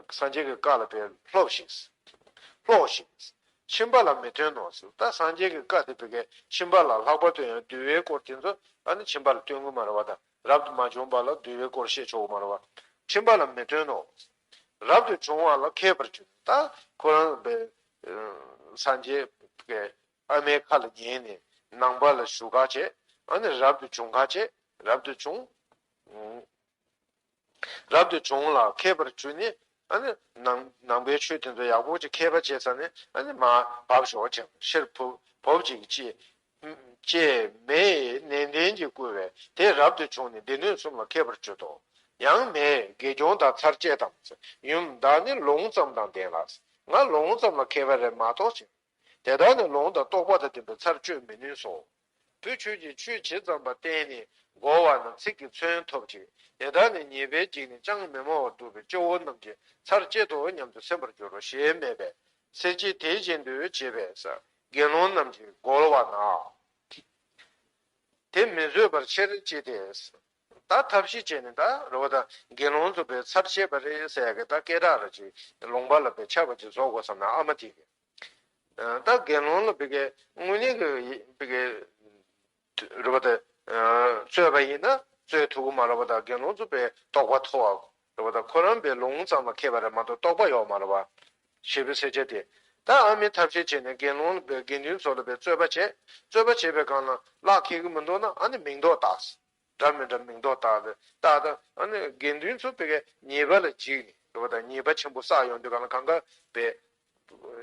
སངས་རྒྱས་ཀྱི་བཀའ་ལ་པའི་སློབས་ཤིག་སློག་ཤིག་ཁྱིམ་པ་ལ་མི་སྟོན་ནོ་ཟེར། ད་སངས་རྒྱས་ཀྱི་བཀའ་དེ་བི་གའི་ཁྱིམ་པ་ལ་ལྷག་པར་དུ་ཡང་འདུལ་བའི་སྐོར་དེ་ཚོ་ཨ་ནི་ཁྱིམ་པ་ལ་སྟོན་གི་མ་རེད་པ། ད་རབ་ཏུ་མ་བྱུང་བ་ལ་འདུལ་བའི་སྐོར་བཤད་ཆོག་གི་མ་རེད་པ། ཁྱིམ་པ་ལ་མི་སྟོན་ནོ། རབ་ཏུ་བྱུང་བ་ལ་མཁས་པར་གྱུར། ད་ཁོ་རང་པའི་སངས་རྒྱས་ཀྱི་ཨ་མའི་ཁ་ལ་ཉན་ནས་ནང་པ་ལ་ཞུགས་ཁ་བྱས། ཨ་ནི་རབ་ཏུ་བྱུང་ཁ་བྱས། རབ་ཏུ་བྱུང་། རབ་ཏུ་བྱུང་ལ་མཁས་པར་གྱུར་ནས་ཨ་ནི་ནང་ནང་པའི་ཆོས་དེ་ཚོ་ཡག་པོ་ཅིག་མཁས་པ་བྱས་ཚར་ནས་ཨ་ནི་མར་བབས་ཤོག་ཅེས་ཕྱིར་བུ་བུ་གཅིག་གིས་ཅེས་ཅེས་མས་ནན་ཏན་གྱིས་བསྐུལ་བས་དེ་རབ་ཏུ་བྱུང་ནས་སྡེ་སྣོད་གསུམ་ལ་མཁས་པར་གྱུར་ཏོ། ཡང་མས་དགེ་སྦྱོང་དག་ཚར་བཅད་དམ། ཡུམ་བདག་ནི་ལུང་ཙམ་དང་ལྡན་ལ། ང་ལུང་ཙམ་ལ་མཁས་པ་རེད་མ་གཏོགས་ཅིང་། དེ་དག་ནི་ལུང་དང་རྟོགས་པ་དང་ལྡན་པས་ཚར་གཅོད་མི་ནུས་སོ། བུ་ཁྱོད་ཀྱིས་ཆོས་ཇི་ཙམ་པ་བསྟན་ནས་རྒོལ་བ་ན་ཚིག་གིས་མཚོན་ཐོབ་ཅིང་། དེ་དག་ནི་ཉེས་པའི་འཇིགས་ནས་ཅང་མི་སྨྲ་བར་འདུག་པའི་སྐྱེ་བོ་རྣམས་ཀྱིས་ཚར་གཅད་དོ་སྙམ་དུ་སེམས་པར་འགྱུར་རོ་ཞེས་སྨྲས་པས། སེར་སྐྱས་དེ་བཞིན་དུ་བྱས་པས་ས། དགེ་སློང་རྣམས་ཀྱིས་རྒོལ་བ་ན། དེ་མི་བཟོད་པར་ཆེར་སྐྱེས་ཏེ། ད་ཐབས་ཤེས་བྱས་ནས་ད་རེད་པ་ད་དགེ་སློང་ཚོ་པའི་ཚར་བཅད་པ་རེད་ཟེར་ཡ་གི་ད་སྐད་གྲགས་རེ་ཅིག་ལུང་པ་ལ་པའི་ཆགས་པ་ཅིག་བཟོ་དགོས་བསམ་ན་ཨ་མ་དེ་གིས། ད་དགེ་སློང་ལ་བི་གའི་དངོས་གནས་ཀྱི་བི་གའི་རེད་པ་ད། རྩོད་པ་ཡིན་ན་རྩོད་ཐུབ་ཀྱི་མ་རེད་པ་ད། དགེ་སློང་ཚོ་པའི་རྟོགས་པ་མཐོ་བ་རེད་པ་ད། ཁོ་རང་པའི་ལུང་ཙམ་ལ་མཁས་པ་རེད་མ་གཏོགས་རྟོགས་པ་ཡོད་མ་རེད་པ། ཞེས་པའི་སེར་སྐྱས་དེ། ད་ཨ་མའི་ཐབས་ཤེས་བྱས་ནས་དགེ་སློང་ལ་པའི་དགེ་འདུན་ཚོ་ལ་པའི་རྩོད་པ་བྱས། རྩོད་པ་བྱས་པའི་སྒང་ལ་གླགས་འཁེལ་གྱི་མི་འདུག་ན་ཨ་ནི་མིང་འདོགས་བཏགས། འདྲ་མི་འདྲ་མིང་འདོགས་བཏགས་ཏེ་བཏགས་ད་ཨ་ནི་དགེ་འདུན་ཚོ་བི་གའི་ཉེས་པ་ལ་འཇིགས་ནས་རེད་པ་ད། ཉེས་པ་ཆེན་པོ་བསགས་ཡོང་དུས་སྒང་ལ་གང་ག་པའི་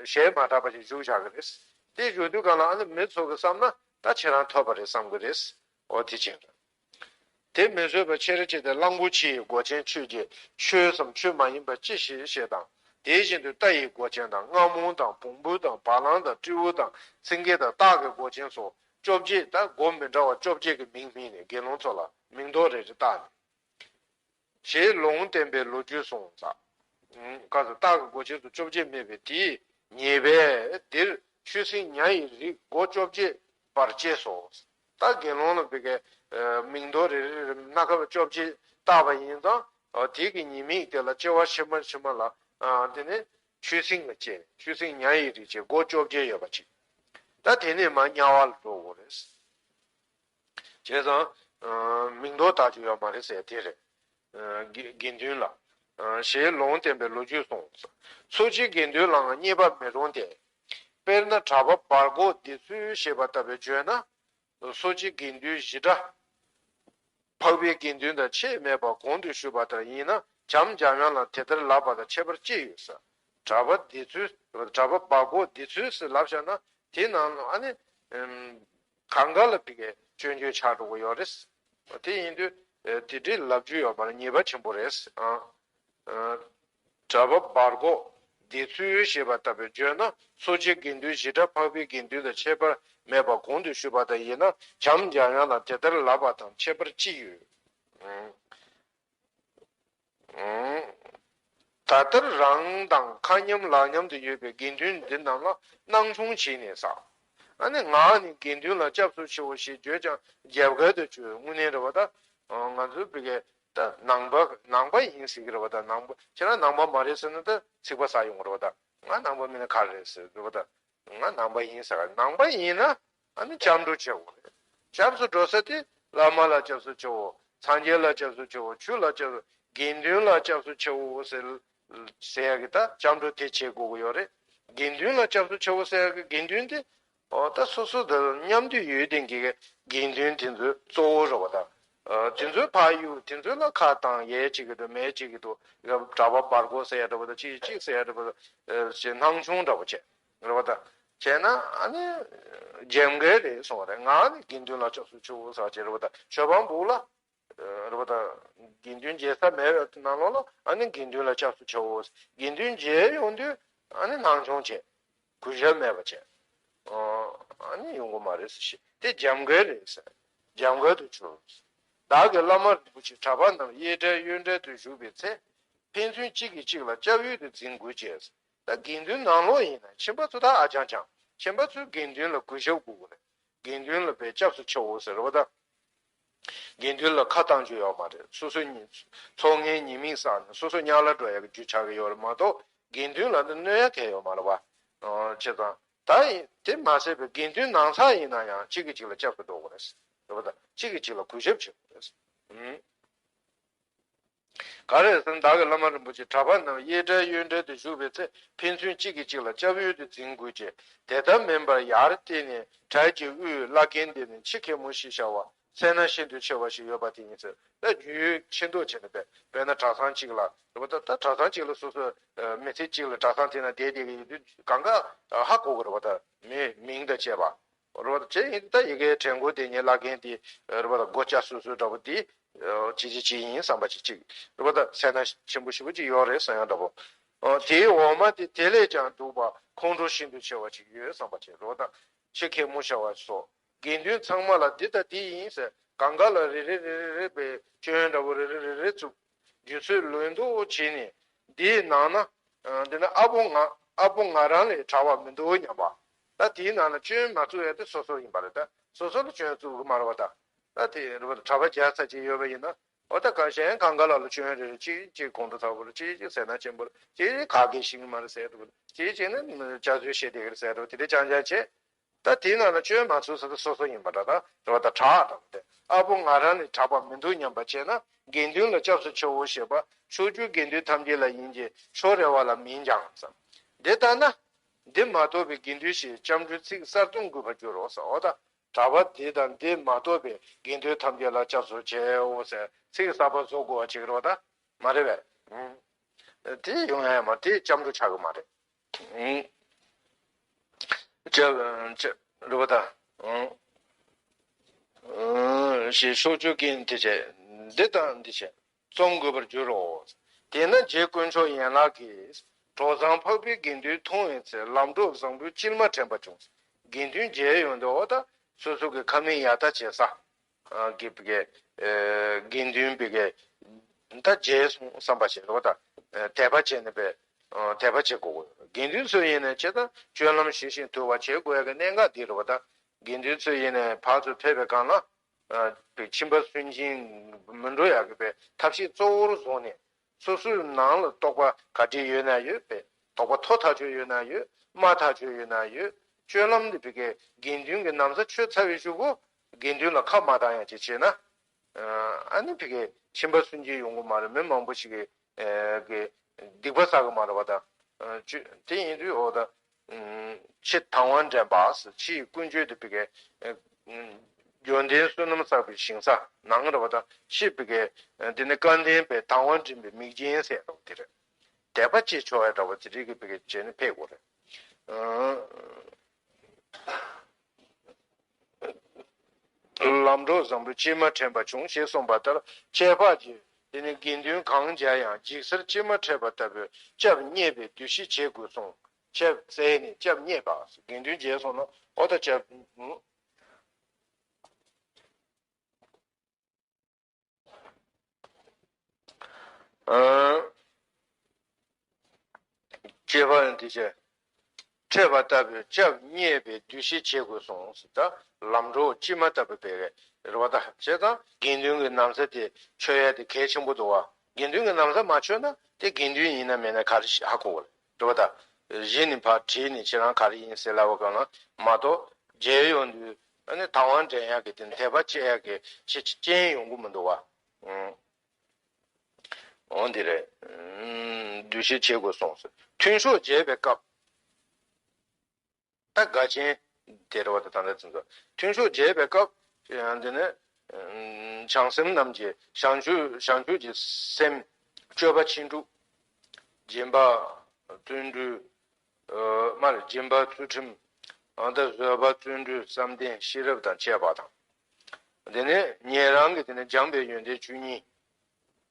ཞལ་མ་གྲགས་པ་ཞིག་བཞུགས་བཞག་གི་རེད། དེ་བཞུགས་དུས་སྒང་ལ་ཨ་ནི་མི་ཚོ་གི་བསམ་ན་ད་ཁྱེད་རང་ཐོབ་པ་རེད་བསམ་གི་རེད། འོ་དེ་བྱས་འདྲ། དེ་མི་བཟོད་པ་ཆེར་སྐྱེས་ཏེ་གླང་པོ་ཆེའི་མགོ་ཅན་ཁྱོད་ཀྱིས་ཆོས་སམ་ཆོས་མ་ཡིན་པ་ཅི་ཞིག་བཤད་དང་། དེ་བཞིན་དུ་རྟ་ཡི་མགོ་ཅན་དང་རྔ་མོང་དང་བོང་བུ་དང་བ་ལང་དང་སྤྲེའུ་དང་ཚིང་གེ་དང་སྟག་གི་མགོ་ཅན་སོགས་བཅོ་བརྒྱད། ད་མགོ་མི་འདྲ་བ་བཅོ་བརྒྱད་ཀྱི་མིང་སྨིན་ནས་དགེ་སློང་ཚོ་ལ་མིང་འདོགས་རེ་རེ་བཏགས་ནས། ཞེས་ལུང་བསྟན་པའི་ལོ་རྒྱུས་གསུངས་ས། ཀ་ས་སྟག་གི་མགོ་ཅན་སོགས་བཅོ་བརྒྱད་སྨྲས་པས་དེའི་ཉེས་པས་འདིར་ཆོས་སྲིད་ཉ་ཡི་རིགས་མགོ་བཅོ་བརྒྱད་པར་སྐྱེས་སོ། ད་དགེ་སློང་ལ་བི་གའི་མིང་འདོགས་རེ་རེ་རེ་སྣ་ཁ་བཅོ་བརྒྱད་བཏགས་པ་ཡིན་ཙང་དེ་གི་ཉེས་དམིགས་དེ་ལ་སྐྱེ་བ་ཕྱི་མ་ཕྱི་མ་ལ་དེ་ནས་ཆོས་སྲིད་ལ་སྐྱེས་ཆོས་སྲིད་ཉ་ཡི་རིགས་ཀྱི་མགོ་བཅོ་བརྒྱད་ཡོད་པ་ཅིག་ད་དེ་ནས་མ་དམྱལ་བ་ལ་འགྲོ་དགོས་རེད། བྱས་ཙང་ མིང་འདོགས་བཏགས་རྒྱུ་ཡོད་མ་རེད་ཟེར་དེ་རེད། དགེ་དགེ་འདུན་ལ། ཞེས་ལུང་བསྟན་པའི་ལོ་རྒྱུས་གསུངས། འཚོ་བྱེད་དགེ་འདུན་ལའང་གཉིས་པ་མི་རུང་སྟེ། དཔེར་ན་གྲྭ་པ་བར་སྐོར་འདི་ཚུལ་ཞེས་པ་ལྟ་བུའི་བརྗོད་ན། འཚོ་བྱེད་དགེ་འདུན་བཞི་སྒྲ། འཕགས་པའི་དགེ་འདུན་དང་ཁྱད་མེད་པ་གོང་དུ་ཞུས་པ་ལྟར་ཡིན་ན་བྱམས་འཇམ་དབྱངས་ལ་དེ་ལྟར་ལབ་པ་དང་ཁྱད་པར་ཅི་ཡོད་ཟེར། གྲྭ་པ་འདི་ཚུལ་གྲྭ་པ་བར་སྐོར་འདི་ཚུལ་ཟེར་ལབ་བཞག་ན་དེ་ནང་ལ་ཨ་ནི། གང་ག་ལ་བི་གའི་སྐྱོན་བརྗོད་ཆགས་འགྲོ་གི་ཡོད་རེད། དེ་ཡིན་དུས་དེ་འདྲའི་ལབ་རྒྱུ་ཡོད་མ་རེད། ཉེས་པ་ཆེན་པོ་རེད། གྲྭ་པ་བར་སྐོར་འདི་ཚུལ་ཞེས་པ་ལྟ་བུའི་བརྗོད་ན་འཚོ་བྱེད་དགེ་འདུན་བཞི་སྒྲ་འཕགས་པའི་དགེ་འདུན་དང་ཁྱད་པར་མེད་པ་གོང་དུ་ཞུས་པ་ལྟར་ཡིན་ན་བྱམས་འཇམ་དབྱངས་ལ་དེ་ལྟར་ལབ་པ་དང་ཁྱད་པར་ཅི་ཡོད། ད་ལྟར་རང་དང་ཁ་མཉམ་ལག་མཉམ་དུ་ཡོད་པའི་དགེ་འདུན་འདི་རྣམས་ལ་སྣང་ཆུང་བྱས་ནས་ཟེར། ཨ་ནི་ང་ནི་དགེ་འདུན་ལ་སྐྱབས་སུ་མཆིའོ་ཞེས་བརྗོད་ཀྱང་རྒྱབ་འགལ་དུ་གྱུར། དངོས་གནས་རེད་པ་ད། ང་ཚོའི་བི་གའི་ད་ནང་པ་ནང་པ་ཡིན་ཟེར་གྱི་རེད་པ་ད། ནང་པ་ཁྱེད་རང་ནང་པ་མ་རེད་ཟེར་ན་ད་ཚིག་པ་ཟ་ཡོང་གི་རེད་པ་ད། ང་ནང་པ་མིན་ན་ག་རེ་རེད་ཟེར་རེད་པ་ད། ང་ནང་པ་ཡིན་ཟེར། ནང་པ་ཡིན་ན་ཨ་ནི་སྐྱབས་འགྲོ་བྱེད་དགོས་རེད། སྐྱབས་སུ་འགྲོ་ས་དེ་བླ་མ་ལ་སྐྱབས་སུ་མཆིའོ། སངས་རྒྱས་ལ་སྐྱབས་སུ་མཆིའོ། ཆོས་ལ་སྐྱབས་སུ། དགེ་འདུན་ལ་སྐྱབས་སུ་མཆིའོ་ཟེར་ཟེར་ཡ་གི་ད་སྐྱབས་འགྲོ་དེ་བྱེད་དགོས་ཀྱི་ཡོད་རེད། དགེ་འདུན་ལ་སྐྱབས་སུ་མཆིའོ་ཟེར་ཡ་གི་དགེ་འདུན་དེ་ཨོ་ད་སོ་སོ་དང་མཉམ་དུ་ཡོད་དེ་གི་དགེ་འདུན་དེ་ཚོ་གཙོ་བོ་རེད་པ་ད། ཨ་དེ་ཚོའི་ཕ་ཡུལ་དེ་ཚོ་ལ་ཁ་བཏང་ཡས་བྱེད་ཀྱི་འདུག་མེད་བྱེད་ཀྱི་འདུག་གྲྭ་པ་བར་སྐོར་ཟེར་ཡ་འདྲ་པོ་དང་གཅིག་གཅིག་ཟེར་ཡ་འདྲ་པོ་དང་ཅེས་སྣང་ཆུང་འདྲ་པོ་བྱས་རེད་པ་ད། བྱས་ན་ཨ་ནི་རྒྱབ་འགལ་རེད་གསུངས་པ་རེད། ང་ནི་དགེ་འདུན་ལ་སྐྱབས་སུ་མཆིའོ་ཟེར་བྱས་རེད་པ་ད། ཆོས་དབང་འབུག་ལ་རེད་པ་ད། དགེ་འདུན་མཇལ་ས་མེད་པའི་ནང་ལོགས་ལ་ཨ་ནི་དགེ་འདུན་ལ་སྐྱབས་སུ་མཆིའོ། དགེ་འདུན་མཇལ་ཡོང་དུས་ཨ་ནི་སྣང་ཆུང་བྱས། གུས་ཞབས་མེད་པ་བྱས། ཨ་ནི་ཡོང་གི་མ་རེད་ཟེར་ཞེས་དེ་རྒྱབ་འགལ་རེད་ཟེར། རྒྱབ་འགལ་དུ་གྱུར། བདག་གི་བླ་མ་རིན་པོ་ཆེ་གྲྭ་པ་རྣམས་གཡས་གྲལ་གཡོན་གྲལ་དུ་བཞུགས་པའི་ཚེ། ཕན་ཚུན་གཅིག་གིས་གཅིག་ལ་སྐྱབས་ཡུལ་དུ་འཛིན་དགོས་ཅེས། ད་དགེ་འདུན་ནང་ལོགས་ཡིན་ན་ཁྱིམ་པ་ཚོ་ད་ཨ་ཅང་ཅང་ཁྱིམ་པ་ཚོས་དགེ་འདུན་ལ་གུས་ཞབས་དགོས་ཀྱི་རེད། དགེ་འདུན་ལ་བས་སྐྱབས་སུ་མཆིའོ་ཟེར་བ་ད། དགེ་འདུན་ལ་ཁ་བཏང་རྒྱུ་ཡོད་མ་རེད། སོ་སོ་གཉིས་ཚོགས་ངན་ཉེས་དམིགས་བསགས་ནས་སོ་སོ་དམྱལ་བར་འགྲོ་ཡ་གི་རྒྱུ་ཆགས་ཀྱི་ཡོད་རེད་མ་གཏོགས་དགེ་འདུན་ལ་ནི་གནོད་ཡ་གང་ཡོད་མ་རེད་བ། ཨ་བྱས་ཙང་ད་ཡིན་དེ་མ་ཟད་པའི་དགེ་འདུན་ནང་ཚང་ཡིན་ན་ཡང་གཅིག་གིས་གཅིག་ལ་སྐྱབས་སུ་འགྲོ་དགོས་རེད། རེད་བ་ད་གཅིག་གིས་གཅིག་ལ་གུས་ཞབས་བྱེད་དགོས་རེད། ཨུམ། ག་རེ་ཟེར་ན་བདག་གི་བླ་མ་རིན་པོ་ཆེ་གྲྭ་པ་རྣམས་གཡས་གྲལ་གཡོན་གྲལ་དུ་བཞུགས་པའི་ཚེ་ཕན་ཚུན་གཅིག་གིས་གཅིག་ལ་སྐྱབས་ཡུལ་དུ་འཛིན་དགོས་ཀྱི། དེ་ལྟར་མིན་པར་ཡར་བལྟས་ནས་བྲག་གི་དབུས་བླ་རྒན་འདི་ནི་ཆེ་གེ་མོ་ཞེས་བྱ་བ་མཚན་ན་ཤིན་ཏུ་ཆེ་བ་ཞིག་ཡོད་པ་དེ་ཡིན་ཟེར། ད་རྒྱུས་ཆེ་མདོག་བྱས་ནས་དཔེ་དཔེར་ན་གྲྭ་ཚང་གཅིག་ལ་རེད་པ་ད། ད་གྲྭ་ཚང་གཅིག་ལ་སོ་སོ་མི་ཚེ་གཅིག་ལ་གྲྭ་ཚང་དེ་ན་བསྡད་བསྡད་ཀྱི་ཡོད་དུས་གང་ག་ཧ་གོ་གི་རེད་པ་ད། མི་མིང་དང་བཅས་པ། རེད་བ། དེ་ཡིན་ད་ཡི་གེའི་དྲན་སྐུལ་དེ་ཉིད་བླ་རྒན་དེ་རེད་བ་ད་སྒོ་ལྕགས་སོ་སོའི་འདྲ་པོ་དེ་ཅི་ཅི་ཅི་ཡིན་བསམ་པ་ཅིག་ཅིག་རེད་བ་ད་མཚན་ན་ཆེན་པོ་ཞེ་པོ་ཅིག་ཡོད་རེད་བསམ་ཡང་འདྲ་པོ། དེའི་འོག་མ་དེ་དེ་ལས་ཀྱང་སྡུག་པ་ཁོང་ཁྲོ་ཤིན་ཏུ་ཆེ་བ་ཅིག་ཡོད་བསམ་པ་ཅིག་རེད་བ་ད། ཆེ་གེ་མོ་ཞེས་པ་སོགས་དགེ་འདུན་ཚང་མ་ལ་འདི་ལྟ་འདི་ཡིན་ཟེར་གང་ག་ལ་རེ་རེ་རེ་རེ་རེ་བའི་སྐྱོན་འདྲ་པོ་རེ་རེ་རེ་རེ་བཙུགས། རྒྱུ་ཚོད་ལོན་མདོག་བྱས་ནས་འདིའི་ནང་ན། འདི་ན་ཨ་ཕོ་ང་ཨ་ཕོ་ང་རང་ལས་དྲག་པ་མི་འདུག་སྙམ་པ། ད་དེའི་ནང་ན་སྐྱོན་མ་བཙུགས་ཡ་དེ་སོ་སོ་ཡིན་པ་རེད་ད། སོ་སོ་ལ་སྐྱོན་བཙུགས་གི་མ་རེད་བ་ད། ད་དེ་རེད་བ་ད་གྲྭ་པ་བརྒྱ་ཙམ་ཅིག་ཡོད་པ་ཡིན་ན། འོ་ད་གང་གཞན་གང་ག་ལ་ལ་སྐྱོན་རེ་རེ་གཅིག་གཅིག་གོང་དུ་ཚ་པོ་རེད། གཅིག་གཅིག་ཟས་སྣ་ཆེན་པོ་རེད། གཅིག་གཅིག་ག་གེ་ཤིང་མ་རེད་ཟེར་འདུག་གཅིག་གཅིག་ནི་ཇ་ཚོད་བཤད་བསྡད་ཀྱི་རེད་ཟེར་འདུག་དེ་འདྲ་ཅང་ཅང་བྱས། ད་དེའི་ནང་ལ་སྐྱོན་མ་ཚུགས་ས་དེ་སོ་སོ་ཡིན་པ་འདྲ་ད་རེད་བ་ད། དྲག་དང་དེ་ཨ་ཕོ་ང་རང་ལས་དྲག་པ་མི་འདུག་སྙམ་པ་བྱས་ན་དགེ་འདུན་ལ་སྐྱབས་སུ་མཆིའོ་ཞེས་པ་ཕྱོགས་བཅུའི་དགེ་འདུན་ཐམས་ཅད་ལ་ཡིན་གྱི་ཕྱོགས་རེ་བ་ལ་མིན་ཀྱང་བསམ། འདི་ལྟ་ན། འདི་མ་གཏོགས་པའི་དགེ་འདུན་ཞེས་སྐྱབས་འགྲོའི་ཚིག་གསར་རྩོམ་དགོས་པར་འགྱུར་རོ་ཟེར། འོ་ད། གྲྭ་པ་འདི་དང་འདི་མ་གཏོགས་པའི་དགེ་འདུན་ཐམས་ཅད་ལ་སྐྱབས་སུ་མཆིའོ་ཟེར་ཚིག་གསར་པ་བཟོ་དགོས་པ་ཅིག་རེད་བ་ད། མ་རེད་པས། དེ་ཡོང་ཡ་མ་དེ་སྐྱབས་འགྲོ་ཆགས་ཀྱི་མ་རེད། ཅེས་རེད་བ་ད། ཞེས་ཕྱོགས་བཅུའི་དགེ་འདི་བྱས། འདི་དང་འདི་བྱས། རྩོམ་དགོས་པར་འགྱུར་རོ། དེས་ན་རྗེ་དཀོན་མཆོག་ཡན་ལག་གིས་གྲོགས་བཟང་འཕགས་པའི་དགེ་འདུན་མཐོང་བའི་ཚེ་ལམ་གྲོགས་བཟང་པོའི་བྱིན་རླབས་དྲན་པ་བྱུང་། དགེ་འདུན་མཇལ་ཡོང་དུས་འོ་ད་སོ་སོ་གི་ཁ་མིག་ཡར་ལྟ་བྱེད་ས། གི་བི་གའི་དགེ་འདུན་བི་གའི་ད་མཇལ་སོང་བསམ་པ་ཞིག་རེད་བ་ད། དད་པ་བྱས་ནས་པའི་དད་པ་བྱེད་དགོས། དགེ་འདུན་ཚོ་ཡིན་ནས་ཆེ་ད་སྤྱོད་ལམ་ཞི་ཞིང་དུལ་བ་བྱེད་དགོས་ཡ་གི་གནད་འགག་འདི་རེད་བ་ད། དགེ་འདུན་ཚོ་ཡིན་ནས་ཕར་ཚུར་ཕེབས་པའི་སྒང་ལ། པའི་ཁྱིམ་པ་སུན་འབྱིན་མི་འགྲོ་ཡག་གི་པའི་ཐབས་ཤེས་གཙོ་བོར་བཟུང་ནས་སོ་སོའི་ནང་ལ་རྟོགས་པ་ག་འདྲས་ཡོད་ན་ཡོད་པའི་རྟོགས་པ་མཐོ་ཐག་ཆོད་ཡོད་ན་ཡོད། དམའ་ཐག་ཆོད་ཡོད་ན་ཡོད། སྤྱོད་ལམ་འདི་བི་གའི་དགེ་འདུན་གྱི་ན་བཟའ་ཆོད་ཚར་བའི་གཞུག་གུ་དགེ་འདུན་ལ་ཁ་མ་བཏང་ཡག་ཅིག་བྱས་ན། ཨ་ནི་ཕ་གི་ཁྱིམ་པ་སུན་འབྱིན་ཡོང་གི་མ་རེད། མི་མང་པོ་ཞིག་གི་གི་སྡིག་པ་བསགས་གི་མ་རེད་པ་ད། དེ་ཡིན་དུས་འོ་ད། ཕྱི་དང་བ་འདྲེན་པ་ཟེར། ཕྱིའི་ཀུན་སྤྱོད་དེ་ཕ་གི་འབྱོར་ལྡན་བསོད་ནམས་བསགས་པའི་ཞིང་ས་ནང་རེད་པ་ད། ཕྱི་ཕ་གི་དེ་ནི་སྐལ་ལྡན་པའི་དང་བ་འདྲེན་པའི་མིག་རྒྱན་ཟེར་རོ་དེ་རེད། དད་པ་སྐྱེ་ཆོག་ཡ་འདྲ་བ་དེ་རིགས་ཀྱི་ཕ་གི་བྱས་ནས་ཕེབས་དགོས་རེད། ལམ་གྲོགས་བཟང་པོས་ཅི་མ་དྲན་པ་བྱུང་ཞེས་གསུངས་པ་ལྟར་ཁྱད་འཕགས་ཀྱིས་དེ་ནི་དགེ་འདུན་གང་མཇལ་ཡང་ལྗིད་ཚད་ཅི་མ་འཕྲད་པ་ལྟ་བུའི་སྐྱབས་མཉེས་པའི་འདུ་ཤེས་བྱེད་དགོས་གསུངས། ཁྱབ་བཙལ་ནས་སྐྱབས་མཉེས་པ། དགེ་འདུན་མཇལ་སོང་ན་འོ་ད་སྐྱབས། ཨ། ཁྱད་འཕགས་ཡང་དེ་བྱས། འཕྲད་པ་ལྟ་བུའི་སྐྱབས་མཉེས་པའི་འདུ་ཤེས་བྱེད་དགོས་གསུངས་ཟེར། ད་ལམ་གྲོགས་ཅི་མ་ལྟ་བུ་བས་རེད་བ་ད། བྱས་ཙང་དགེ་འདུན་གྱི་ན་བཟའ་དེ་མཆོད་ཡ་དེ་གལ་ཆེན་པོ་འདུག་བ། དགེ་འདུན་གྱི་ན་བཟའ་མ་མཆོད་ན་དེ་དགེ་འདུན་ཡིན་ན་མིན་ན་ག་རེ་ཧ་གོ་བ་རེད་བ་ད། གཞི་ནས་ཕར་བྲིས་ནས་ཁྱེད་རང་ག་རེ་ཡིན་ཟེར་ལབ་པ་གང་ལ་མ་གཏོགས་མཇལ་ཡོང་དུས་ཨ་ནི་དང་བ་འདྲེན་ཡག་གི་དེ་དད་པ་སྐྱེ་ཡག་གི་ཆེ་རྐྱེན་ཡོང་གི་མི་འདུག་བ། འོ་འདི་རེད། འདུ་ཤེས་བྱེད་དགོས་གསུངས་སོ། མཐུན་ཕྱོགས་མཇལ་བའི་སྐབས། ད་དགའ་ཆེན་དེ་རེད་བ་ད་ད་ལྟ་ཚིག་མཛོད། མཐུན་ཕྱོགས་མཇལ་བའི་སྐབས། འདི་ནི་བྱང་སེམས་རྣམས་ཀྱི་བྱང་ཆུབ་བྱང་ཆུབ་ཀྱི་སེམས། སྤྱོད་པ་ཕྱིན་དྲུག་སྦྱིན་པ། བརྩོན་འགྲུས། མར་སྦྱིན་པ་ཚུལ་ཁྲིམས། ཨ་ད་བཟོད་པ་བརྩོན་འགྲུས་བསམ་གཏན་ཤེས་རབ་དང་བཅས་པ་དང་། དེ་ནས་ཉན་རང་གི་དེ་ནས་འཇམ་པའི་ཡོན་ཏན་བཅུ་གཉིས་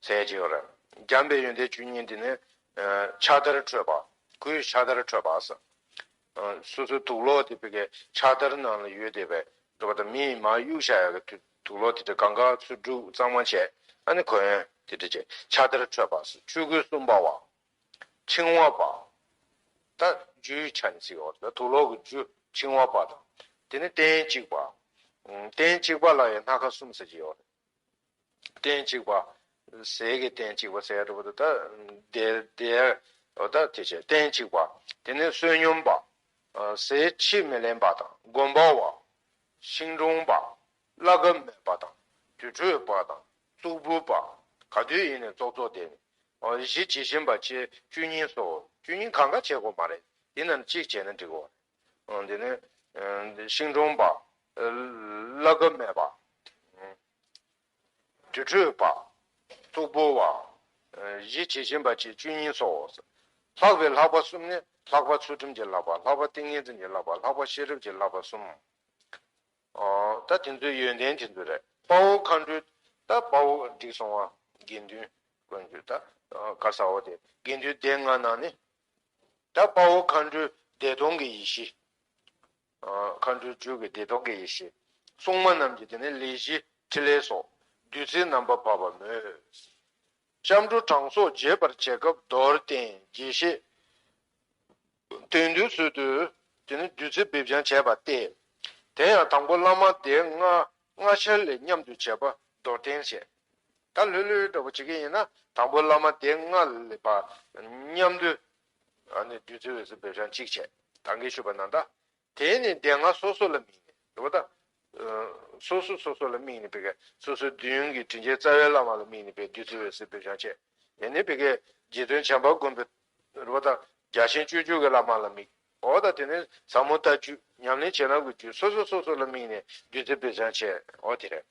ཟེར་གྱི་ཡོད་རེད། འཇམ་པའི་ཡོན་ཏན་བཅུ་གཉིས་དེ་ནས་ཕྱག་དར་འཕྲོད་པ། གོས་ཕྱག་དར་འཕྲོད་པ་ཟེར། སོ་སོའི་དུག་ལོག་དེ་བི་གའི་ཕྱག་དར་ནང་ལ་ཡོད་དེ་བས་འགྲོ་བ་དང་མིའི་མ་གཡུག་བྱ་ཡག་གི་དུག་ལོག་དེ་འདྲ་གང་ག་ཚུར་སྒྲུག་གཙང་མ་བྱས། ཨ་ནི་གོན་དེ་འདྲ་བྱས་ཕྱག་དར་འཕྲོད་པ་ཟེར། ཆོས་གོས་གསུམ་པ་བ། འཆིང་བ་པ། ད་རྒྱུའི་ཆ་ནས་ཟེར་བ་ད་དུག་ལོག་གི་རྒྱུ་འཆིང་བ་པ་དང་། དེ་ནི་སྟན་གཅིག་པ། སྟན་གཅིག་པ་ལ་ཡང་སྣ་ཁ་གསུམ་ཟེར་གྱི་ཡོད་རེད། སྟན་གཅིག་པ། ཟས་ཀྱི་སྟན་གཅིག་པ་ཟེར་ཡ་འདྲ་པོ་དེ་ད། དེ་དེ་ད་དེ་བྱས་སྟན་གཅིག་པ། དེ་ནི་བསོད་སྙོམས་པ། ཟས་ཕྱིས་མི་ལེན་པ་དང་སྒོམ་པ་བ། ཤིང་དྲུང་པ། བླ་གབ་མེད་པ་དང་དུར་ཁྲོད་པ་དང་གཙུག་ཕུད་པ། ག་དུས་ཡིན་ནས་ཙོག་ཙོག་དེ་ནི། གཞི་ཇི་བཞིན་པ་བྱེད་བཅུ་གཉིས་སོ། བཅུ་གཉིས་གང་ག་བྱེད་དགོས་མ་རེད། དེ་རྣམས་གཅིག་བྱས་ན་འགྲིག་གོ། འདི་ནི་ཤིང་དྲུང་པ། བླ་གབ་མེད་པ། དུར་ཁྲོད་པ། གཙུག་ཕུད་པ། གཞི་ཇི་བཞིན་པ་བྱེད་བཅུ་གཉིས་སོ། ལྷག་པའི་ལྷག་པ་གསུམ་ནི་ལྷག་པ་ཚུལ་ཁྲིམས་ཀྱི་བསླབ་པ། ལྷག་པ་ཏིང་ངེ་འཛིན་གྱི་བསླབ་པ། ལྷག་པ་ཤེས་རབ་ཀྱི་བསླབ་པ་གསུམ། ཨོ། ད་དེ་ཚོའི་ཡོན་ཏན་དེ་ཚོ་རེད། དཔའ་བོ་མཁའ་འགྲོའི། ད་དཔའ་བོ་འགྲིག་སོང་བ། དགེ་འདུན་དཀོན་མཆོག་ད་ག་ས་འོ་དེ་དགེ་འདུན་སྡེ་ལྔ་ནང་ནས། ད་དཔའ་བོ་མཁའ་འགྲོའི་བདེ་སྟོང་གི་ཡེ་ཤེས། མཁའ་འགྲོའི་རྒྱུད་ཀྱི་བདེ་སྟོང་གི་ཡེ་ཤེས། སྲུང་མ་རྣམས་ཀྱི་དེ་ནས་ལས་བཞི་ཕྲིན་ལས་སོགས་བདུད་རྩིའི་རྣམ་པར་ཕབ་པ་མོས། སྐྱབས་འགྲོ་གྲངས་གསོག་རྒྱས་པར་བྱེད་སྐབས་མདོར་བསྟན་རྒྱས་བཤད། དོན་བསྡུའི་ཚུལ་དུ་དེ་ནི་བདུད་རྩི་སྦས་སྦྱང་བྱས་པ་སྟེ། དེ་ཡང་དང་པོ་བླ་མ་སྡེ་ལྔ་ལྔ་ཆར་ལས་མཉམ་དུ་བྱས་པ་མདོར་བསྟན་བྱས། ད་ལྷོད་ལྷོད་འདྲ་པོ་བྱེད་ཀྱི་ཡིན་ན་དང་པོ་བླ་མ་སྡེ་ལྔ་ལས་པ་མཉམ་དུ་ཨ་ནི་བདུད་རྩི་འོད་ཟེར་སྦས་སྦྱང་གཅིག་བྱས། ད་གིན་ཞུས་པ་ནང་ལྟར། དེ་ནི་སྡེ་ལྔ་སོ་སོ་ལ་དམིགས་ནས་རེད་པ་ད། སོ་སོ་སོ་སོ་ལ་དམིགས་ནས་བི་གའི་སོ་སོའི་མདུན་གྱི་དྲིན་ཅན་རྩ་བའི་བླ་མ་ལ་དམིགས་ནས་བི་བདུད་རྩི་འོད་ཟེར་སྦས་སྦྱང་བྱས། དེ་ནི་བི་གའི་རྗེ་བཙུན་བྱམས་པ་མགོན་པོའི་རེད་པ་ད། རྒྱ་ཆེན་སྤྱོད་འཇུག་གི་བླ་མ་ལ་དམིགས། འོ་ད་དེ་ནི་ཟབ་མོ་ལྟ་བཅུ་ཉམས་ལེན་བྱེད་ལམ་གྱི་རྒྱུད་སོ་སོ་སོ་སོ་ལ་དམིགས་ནས་བདུད་རྩི་སྦས་སྦྱང་བྱས། འོ་དེ་རེད།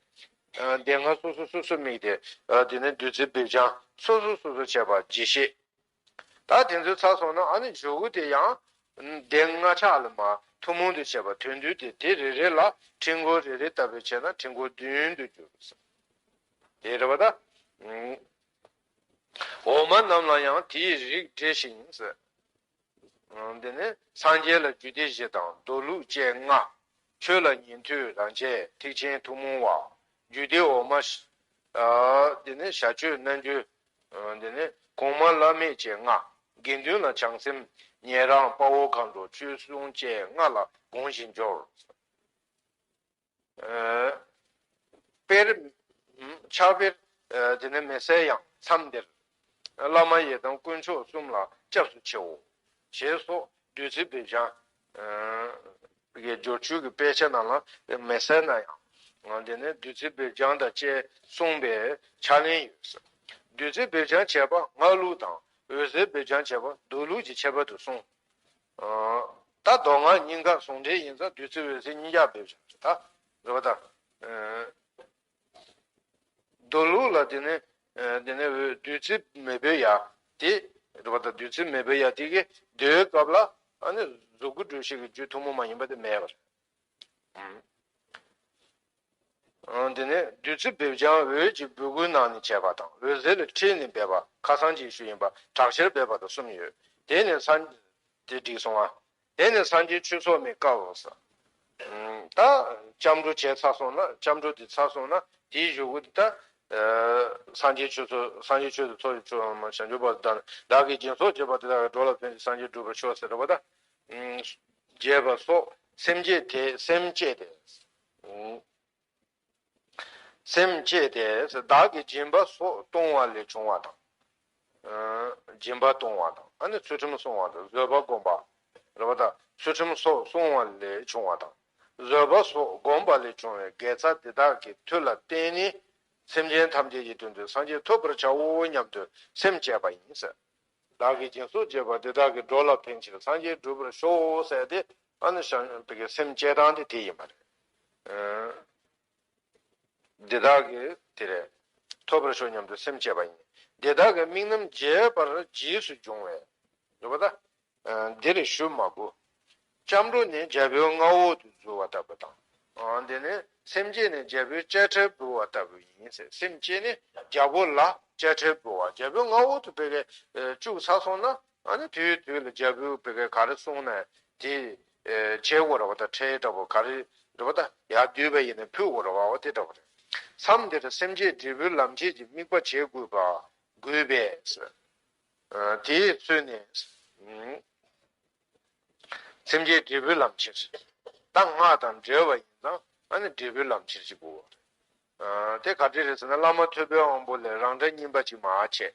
སྡེ་ལྔ་སོ་སོ་སོ་སོ་དམིགས་ཏེ། དེ་ནི་བདུད་རྩི་སྦས་སྦྱང་སོ་སོ་སོ་སོ་བྱས་པ་རྒྱས་བཤད། ད་དེ་ཚོའི་ཚར་སོང་ན་ཨ་ནི་མཇུག་གུ་དེ་ཡང་སྡེ་ལྔ་ཆ་ལ་མ་ཐུན་མོང་དུ་བྱས་པ་དོན་བསྡུས་ཏེ་དེ་རེ་རེ་ལ་ཕྲེང་སྐོར་རེ་རེ་ལྟ་བུ་བྱས་ན་ཕྲེང་སྐོར་བདུན་དུ་འགྱུར། དེ་རེད་པ་ད། འོག་མ་རྣམས་ལ་ཡང་དེའི་རིགས་འགྲེ་ཞིང་ཟེར། འདི་ནི་སངས་རྒྱས་ལ་རྒྱུད་སྡེ་བཞི་དང་མདོ་ལུགས་བཅས་ལྔ། ཆོས་ལ་ཉན་ཐོས་རང་ཆས་ཐེག་ཆེན་ཐུན་མོང་བ། རྒྱུད་སྡེ་འོག་མ། འདི་ནི་བྱ་སྤྱོད་རྣལ་འབྱོར། འདི་ནི་གོང་མ་བླ་མེད་བཅས་ལྔ། དགེ་འདུན་ལ་བྱང་སེམས་ཉན་རང་དཔའ་བོ་མཁའ་འགྲོ་ཆོས་སྲུང་བཅས་ལྔ་ལ་དགོངས་ཤིང་འབྱོར། དཔེར། ཕྱག་དཔེར། དེ་ནས་མི་གསལ་ཡང་མཚམས་འདིར། བླ་མ་ཡི་དམ་དཀོན་མཆོག་གསུམ་ལ་སྐྱབས་སུ་མཆིའོ། ཞེས་སོགས་བདུད་རྩི་སྦས་སྦྱང་། གི་སྦྱོར་ཆོས་ཀྱི་དཔེ་ཆ་ནང་ལ་མི་གསལ་ན་ཡང་ དེ་ནས་བདུད་རྩི་སྦིར་སྦྱངས་དང་བཅས་གསུངས་པའི་ཕྱག་ལེན་ཡོད། བདུད་རྩི་སྦིར་སྦྱངས་བྱས་པ་སྔགས་ལུགས་དང་འོད་ཟེར་སྦིར་སྦྱངས་བྱས་པ་མདོ་ལུགས་ཀྱི་ཁྱད་པར་དུ་གསུངས། ད་མདོ་སྔགས་གཉིས་ཀ་ཟུང་འབྲེལ་ཡིན་ཙང་བདུད་རྩི་འོད་ཟེར་གཉིས་ཀ་སྦིར་སྦྱངས་ད་རེད་པ་ད། མདོ་ལུགས་ལ་དེ་ནས་དེ་ནས་འོད་བདུད་རྩི་མེ་སྦིར་ཡ་དེ་རེད་པ་ད། བདུད་རྩི་མེ་སྦིར་ཡ་དེ་གི་མདོའི་སྐབས་ལ་ཨ་ནི་གཟུགས་སྐུ་འགྲུབ་བྱེད་ཀྱི་རྒྱུ་ཐུན་མོང་མ་ཡིན་པ་དེ་མེད་པ་རེད། འོ་དེ་ནས་བདུད་རྩི་སྦིར་སྦྱངས་འོད་ཀྱི་སྦུ་གུའི་ནང་ནས་བྱས་པ་དང་འོད་ཟེར་ལ་ཁྲིད་ནས་སྦས་པ་ཁ་སང་གི་ཞུ་ཡིན་པ་དྲག་ཆེར་སྦས་པ་དང་གསུམ་ཡོད། དེ་ནས་སངས་དེ་འགྲིག་སོང་ཨ། དེ་ནས་སངས་རྒྱས་ཆོས་ཚོགས་མའི་སྐབས་སུ། ད་སྐྱབས་འགྲོ་བྱས་ཚར་སོང་ན་སྐྱབས་འགྲོ་དེ་ཚར་སོང་ན་དེའི་གཞུག་གུ་དེ་ད། སངས་རྒྱས་ཆོས་ཚོགས་སངས་རྒྱས་ཆོས་དང་ཚོགས་ཀྱི་མཆོག་བྱང་ཆུབ་བར་དུ་བདག་བདག་གིས་སྦྱིན་སོགས་བགྱིས་པ་དེ་དག་གི་འགྲོ་ལ་ཕན་ཕྱིར་སངས་རྒྱས་འགྲུབ་པར་ཤོག་ཟེར་བ་ད། བགྱིས་པ་སོགས་སེམས་བསྐྱེད་དེ་སེམས་བསྐྱེད་དེ། སེམས་བསྐྱེད་དེ་བདག་གིས་སྦྱིན་པ་སོགས་གཏོང་བ་ལས་བྱུང་བ་དང་། སྦྱིན་པ་གཏོང་བ་དང་ཨ་ནི་ཚུལ་ཁྲིམས་སྲུང་བ་དང་བཟོད་པ་སྒོམ་པ། རེད་པ་ད། ཚུལ་ཁྲིམས་སོགས་སྲུང་བ་ལས་བྱུང་བ་དང་། བཟོད་པ་སོགས་སྒོམ་པ་ལས་བྱུང་བའི་དགེ་རྩ་དེ་དག་གི་མཐུ་ལ་བརྟེན་ནས་སེམས་ཅན་ཐམས་ཅད་ཀྱི་དོན་དུ་སངས་རྒྱས་ཐོབ་པར་བྱའོ་སྙམ་དུ་སེམས་བསྐྱེད་པ་ཡིན་ཟེར། བདག་གིས་སྦྱིན་སོགས་བགྱིས་པ་དེ་དག་གིས་འགྲོ་ལ་ཕན་ཕྱིར་སངས་རྒྱས་འགྲུབ་པར་ཤོག་ཟེར་ཏེ་ཨ་ནི་བྱང་བའི་སེམས་བསྐྱེད་སྟངས་དེ་དེ་ཡིན་པ་རེད། འདི་དག་གི་དེ་རེད། ཐོབ་པར་ཤོག་སྙམ་དུ་སེམས་བསྐྱེད་པ་ཡིན། འདི་དག་གི་དམིགས་རྣམ་རྒྱས་པར་རྗེས་སུ་འབྱུང་བས། རེད་པ་ད། འདིར་ཞུ་མ་དགོས། སྐྱབས་འགྲོ་ནི་རྒྱལ་པོའི་མངའ་འོག་ཏུ་འཛུལ་བ་ལྟ་བུ་དང་། འདི་ནི་སེམས་བསྐྱེད་ནི་རྒྱལ་པོའི་དཔྱ་ཁྲལ་འབུལ་བ་ལྟ་བུ་ཡིན་ཟེར། སེམས་བསྐྱེད་ནི་རྒྱལ་པོ་ལ་དཔྱ་ཁྲལ་འབུལ་བ་རྒྱལ་པོའི་མངའ་འོག་ཏུ་བོད་སྐད་བཅུག་ཚར་སོང་ན་ཨ་ནི་དུས་དུས་ལ་རྒྱལ་པོའི་བོད་སྐད་ག་རེ་གསུངས་ན་དེ། བྱེད་དགོས་རེད་པ་ད། ཁྲལ་འདྲ་པོ་ག་རེ་རེད་པ་ད། ཡར་བསྡུས་པ་ཡིན་ན་ཕུལ་དགོས་རེད་པ་དེ་འདྲ་པོ་རེད། མཚམས་འདིར་སེམས་བསྐྱེད་འབྲས་བུའི་ལམ་ཁྱེར་གྱི་དམིགས་པ་བྱེད་དགོས་པ་དགོས་པས། དེས་མཚོན་ནས་སེམས་བསྐྱེད་འབྲས་བུའི་ལམ་ཁྱེར། ད་སྔགས་དང་འབྲེལ་བ་ཡིན་ཙང་ཨ་ནི་འབྲས་བུའི་ལམ་ཁྱེར་ཅིག་དགོས་པ་རེད། དེ་ག་འདྲ་རེད་ཟེར་ན་བླ་མ་ཐུབ་པའི་དབང་པོ་ལས་རང་འདྲ་གཉིས་པ་ཅིག་མར་ཆད།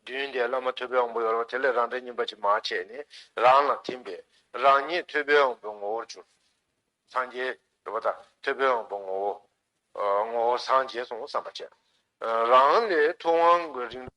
མདུན་དེ་བླ་མ་ཐུབ་པའི་དབང་པོ་ཡོད་རེད་པ། དེ་ལས་རང་འདྲ་གཉིས་པ་ཅིག་མར་ཆད་ནས་རང་ལ་ཐིམ་པས་རང་ཉིད་ཐུབ་པའི་དབང་པོའི་ངོ་བོར་གྱུར། སངས་རྒྱས་རེད་པ་ད། ཐུབ་པའི་དབང་པོའི་ངོ་བོ། ངོ་བོ་སངས་རྒྱས་སོང་བསམ་པ་བྱས། རང་ལས་ཐུབ་དབང་གི་རིང་